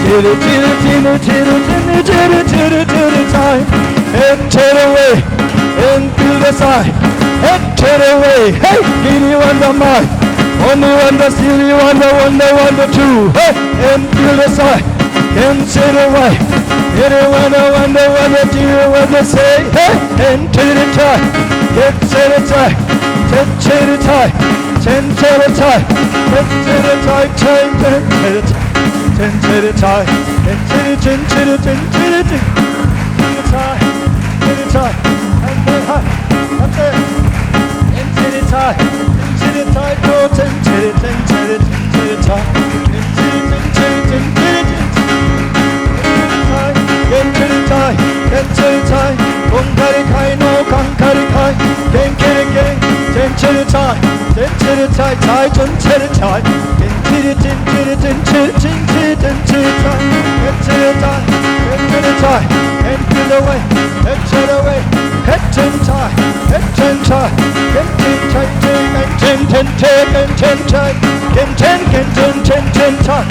chiri chiri chiri chiri chiri chiri chiri chiri chai and chiri away and feel the side and chiri away hey giddy one the my only one the silly one the one the one the two hey and feel the side and chiri away Giddy one the one the one the two one the say hey and chiri chai get chiri chai chiri chai Chen che chai, chen che chai, chen chen che chai, chen che chai, chen che chen che chen che chen chai, chen chai, chen hai, chen chen che chai, chen che chai, chen che chen che chen che chai, chen che chen che chen che chen chen che chai, chen che chai, kong kari khai no kang kari khai, ken ken ken, chen che chai, chen che chai chai chen che chai, chen che chen che chen che chen che chen che chai, chen che chai, chen che chai, chen che away, chen che away, chen chai, chen chai, chen che chai chen chen chen chen chen chai, chen chen chen chen chen chen chai,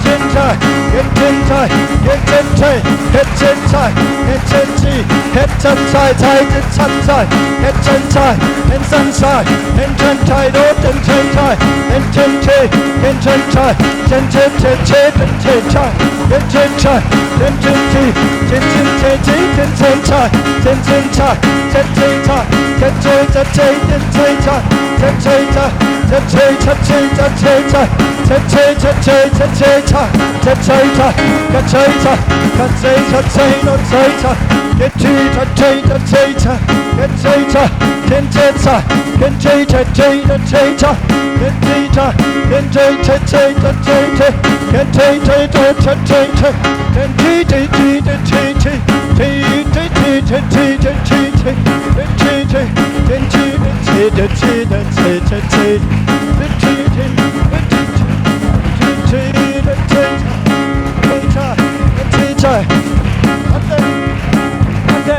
chen chai, chen chen chai, chen chen chai, chen chen chai, chen chen chi, chen chen chai chai chen chen chai, chen chen chai, chen san chai, chen chen chai do chen chen chai, chen chen che, chen chen chai, chen chen chen che chen chen chai, chen chen chai, chen chen chi, chen chen che chi, chen chen chai, chen chen chai, chen chen chai, chen chen chen che chen chen chai, chen chen chai, chen chen chen che chen chen chai, chen chen chen che chen chen chai, chen chen chai, chen chen chai, chen chen chen che no chen chai, chen chi chen che chen che chai, chen che chai, chen che chai, chen che chen che chen che chai, chen chi chai, chen che chen che chen che che, chen che che che chen che che, chen chi chi chi chen chi chi, chi chi chi chen chi chen chi chi, chen chi chi, chen chi chen che chen chi chen che chen che, chen chi chen chen chi chi, chi chen che chen chai, chen chi chai, ate ate,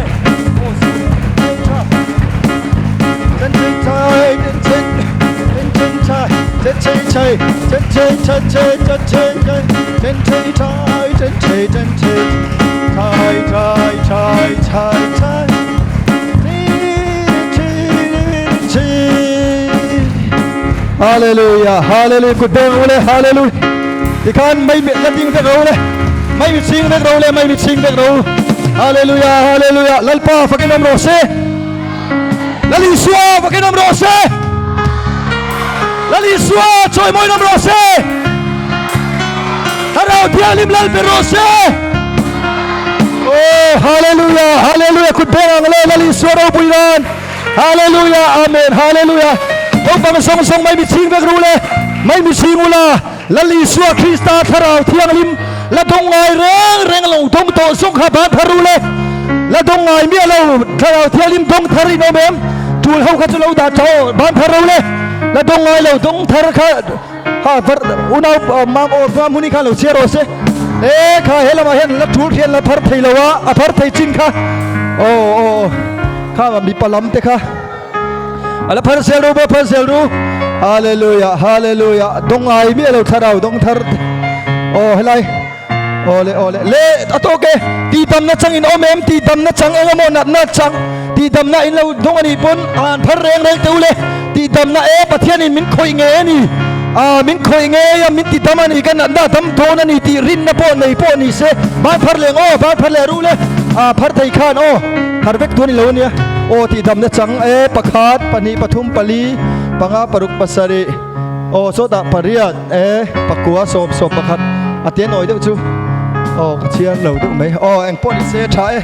chen chai, chen chen chen chen chai, chen chen chai, chen chen chen chen chen chen chen, chen chen chai, chen chen chen chen, chai chai chai chai chai, chi chi chi. Hallelujah, hallelujah, kut beng ule, hallelujah. Tikhan mai mi la ding vek ro le, mai mi ching vek ro le, mai mi ching vek ro. Hallelujah, hallelujah. Lalpa fakin om ro se. Lal Isua fakin om ro se. Lal Isua chawi mawi awm ro se. Thlarau Thianghlim lal ber ro se. Oh, hallelujah, hallelujah. Kut beng ang le Lal Isua ropui nan. Hallelujah, amen, hallelujah. Naupang zawng zawng mai mi ching vek ru le, mai mi ching ula. Lal Isua Krista Thlarau Thianghlim la dawng ngai reng reng lo dawng tawh zawng kha ban thar u le. La dawng ngai miah lo Thlarau Thianghlim dawng thar in awm em? Tul ho kha chu lo dah tawh ban thar ro le. La dawng ngai lo dawng thar kha ha var unau mam aw mam huni khan lo chhiar rawh se. E kha he lamah hian la tul hian la phar thei lo a, a phar thei chin kha aw aw kha mipa lam te kha. Ala phar sel ru phar sel ru. Hallelujah, hallelujah. Dong ai mi alo thlarau dong thar. Oh helai. Ole ole. Le atoke ti dam na chang in om em ti dam na chang engemaw nat na chang ti dam na in lo dong ani pon an phar reng reng teu le ti dam na e Pathian in min khawih nge ani a min khawih nge a min ti dam ani ka nat na dam dawn ani tih rin na pawh nei pawh ni se ban phar leng aw ban phar leh ru le a phar thei khan aw phar vek tu ani lo ania. Aw tih damna chang e pakhat pahnih pathum pali panga paruk pasarih aw sawtah pariat e pakua sawm sawm pakhat a te nawi deuh chu aw ka chhiar lo deuh mai aw eng pawh ni se tha e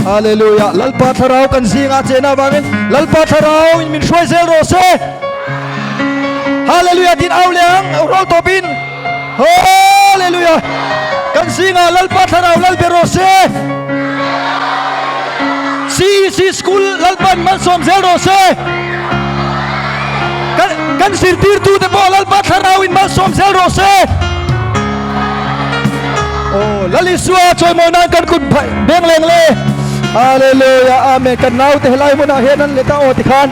Hallelujah Lalpa thlarau kan zinga chena avangin Lalpa thlarau in min hruai zel rawh se Hallelujah tin au leh ang rawl tawpin Hallelujah kan zingah Lalpa thlarau lal ber rawh se CEC School Lalpan malsawm zel rawh se kan kan zirtirtu te pawh Lalpa thlarau in malsawm zel rawh se Oh Lal Isua chawimawi nan kan kut beng leng le Hallelujah Amen kan naute helai hmunah hian an let a aw tikhan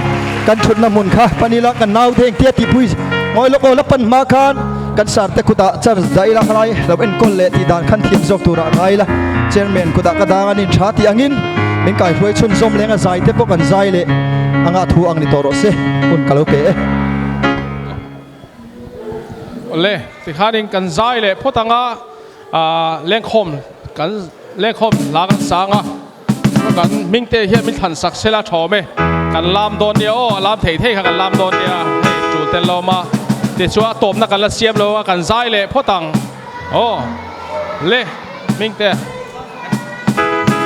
Kan thutna hmun kha panila kan nau te engtia tihpui ngawi lawk aw la pan hma khan kan sar te kutah charge dah ila khalai lo enkawl leh tih dan khan thiam zawk turah ngai ila chairman kutah ka dang anin tha tih angin min kaihruai chhunzawm leng a zai te pawh kan zai leh anga thu ang ni tawh rawh se hun ka lo pe e. Awle tikhanin kan zai leh phawt anga lengkhawm kan lengkhawm hla kan sang a. Kan hmingte hian min thlan sak sela thawm e. Kan lam dawn nia aw, a lam thei thei kha kan lam dawn nia. Hei tul. rawn tel lawm a tichuan a tawpna kan la siam lo a kan zai leh phawt ang aw le hmingte.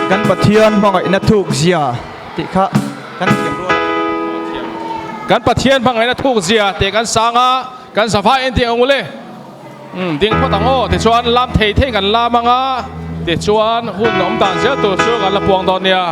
Kan Pathian hmangaihna thuk zia tih kha kan thiam rual a. Kan Pathian hmangaihna thuk zia tih kan sang a kan zavai entir ang u le. Umm ding phawt ang aw tichuan lam thei thei kan lam ang a tichuan hun awm dan zel tur chu kan la puang dawn nia.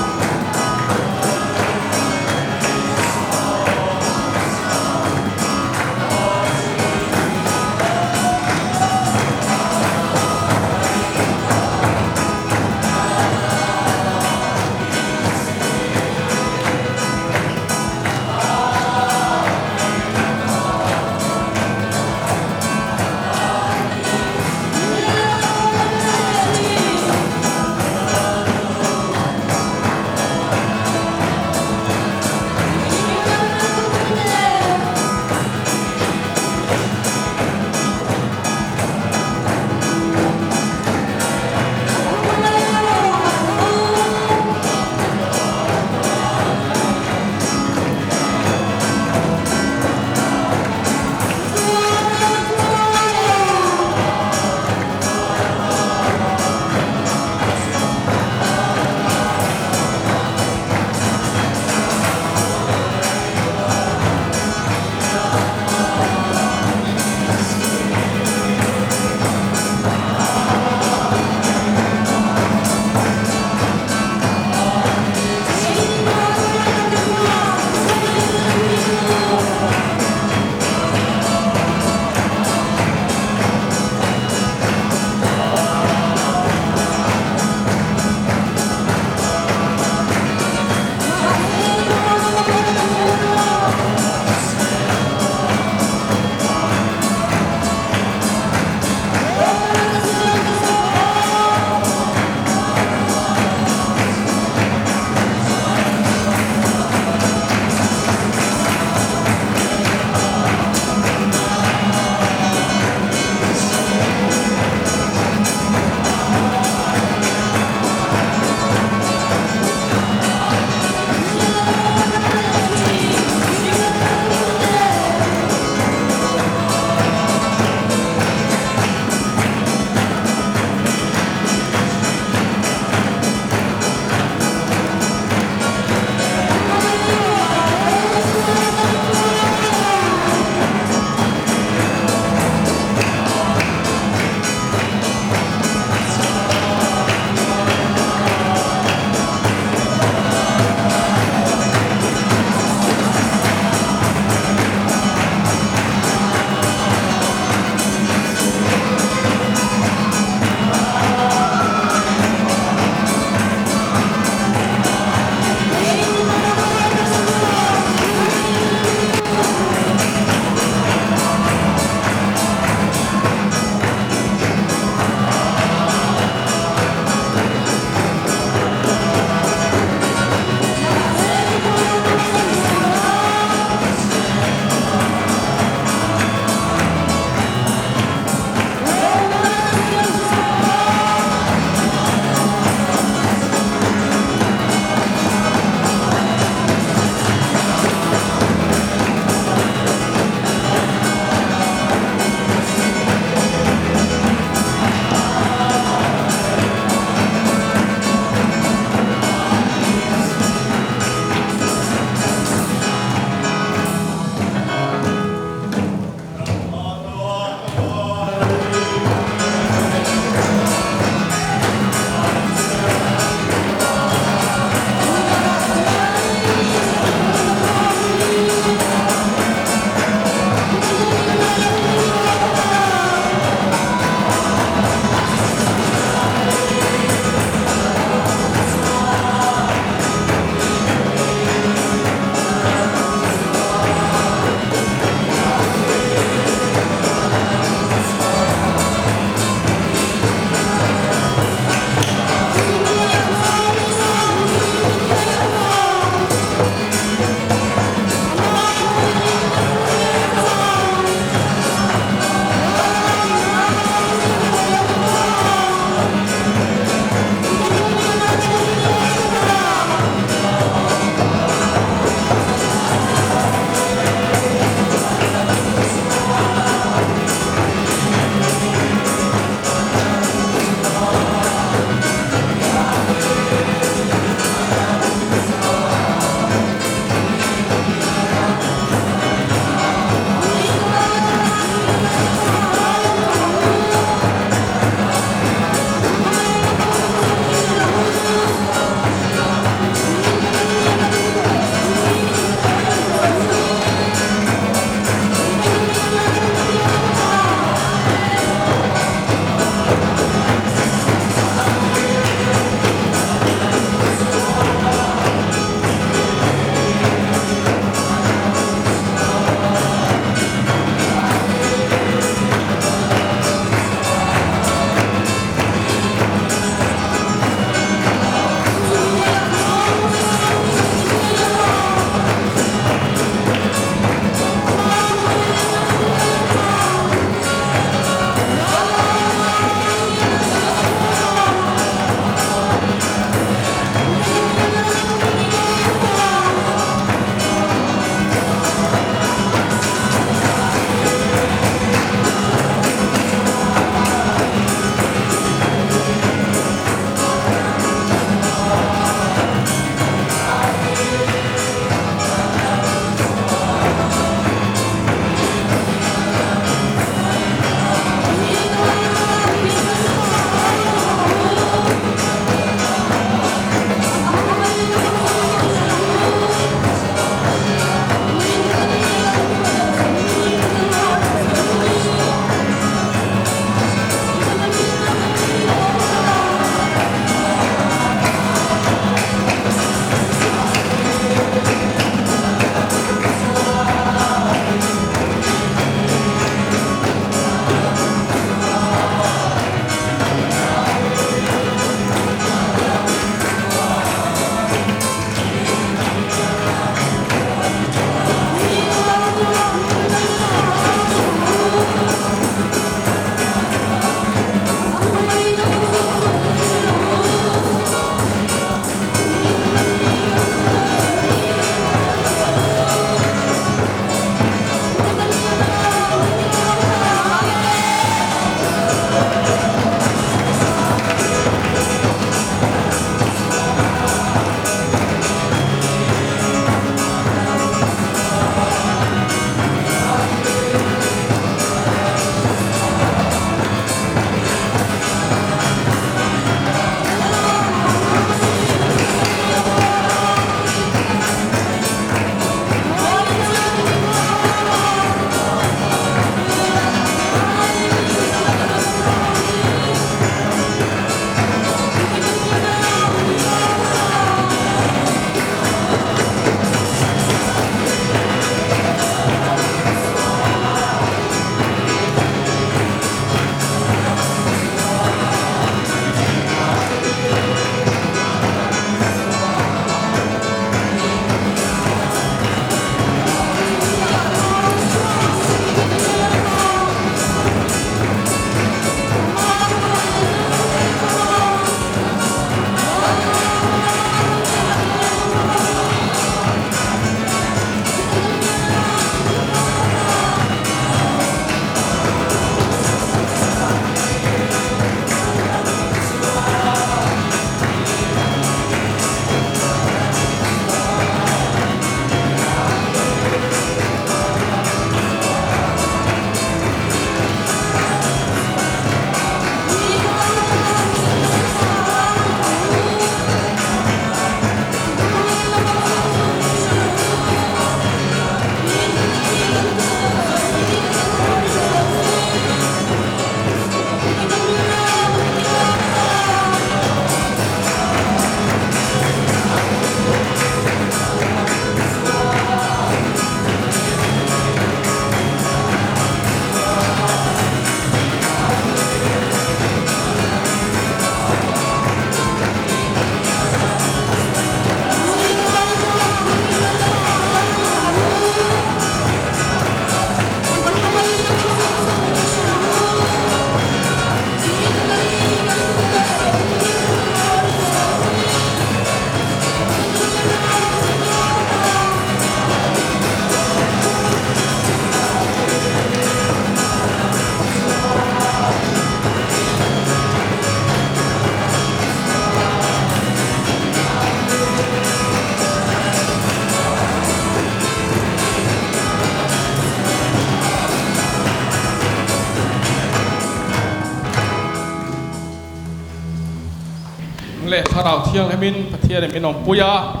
Leh Thlarau Thianghlimin Pathianin min awmpui a,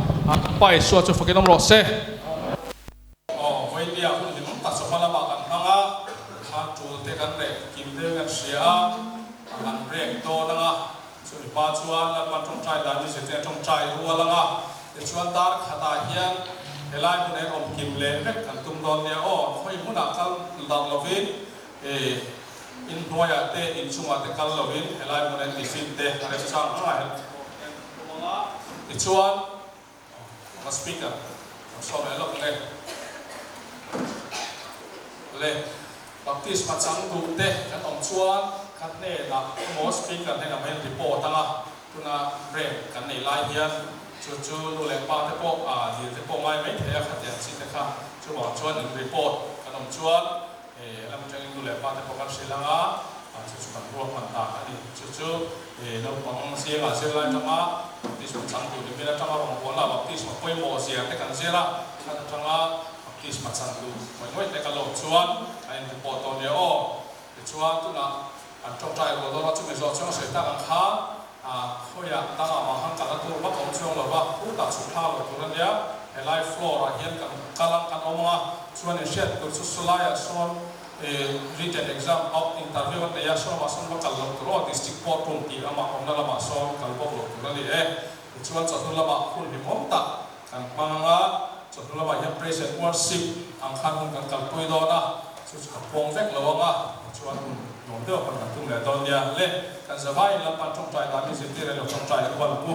Pa Isua chu fakin awm rawh se. Aw, vawinia hun hlimawm tak chawhma lamah kan hmang a, kha tul te kan reh kim deuhin kan hria a, a kan rek dawn ang a, chumi hma chuan Lalpan tawngtai dan ni zirtir a tawngtai rual ang a, tichuan dar khatah hian helai hmun en awm kim leh vek kan tum dawn nia aw, khawi hmunah kal darh lovin e in hnuaiah te in chungah te kal lovin helai hmun en tiffin te a remchang hmangah hian tum ang a, tichuan. Ka speaker kan saw leh lawk nge. Le baptisma chang duh te kan awm chuan ka hnenah emaw speaker hnenah main report anga tuna break kan nei lai hian chu chu nu leh pa te pawh ah dil te pawh ngai mai thei a khatiang chi te kha chuvang chuan in report kan awm chuan e lam atangin nu leh pa te pawh kan hrilh anga chu chu kan ruahman dan a ni. Chu chu e naupang zingah zirlai atanga baptisma chang tur nimin atanga rawngbawlna baptisma pawimawh zia te kan zir a, khat atanga baptisma chan duh ngawih ngawih te kan lo chuan a in report dawn nia aw. Tichuan tunah an tawngtai rual dawn a, chumi zawh chuan a sawi tak ang kha khawiah dangah mah khan kalna tur vak awm chuang lo va, khutah chhuk thla lo tur a nia, helai floor ah hian kan kal ang kan awm ang a, chuan in hriat tur chu sawlaiah sawn written exam out interview an nei a, sawmah sawn va kal loh tur aw, district court room tih amah awmna lamah sawn kal bawk loh tur a ni e. Tichuan chawhnu lamah hun hlimawm tak kan hmang ang a, chawhnu lamah hian praise and worship ang khan hun kan kalpui dawn a, chu chu ka pawng vek lo ang a, tichuan hun nuam deuh kan kan tum leh dawn nia. Le, kan zavaiin Lalpan tawngtai dan min zirtir elo tawngtai rual pu.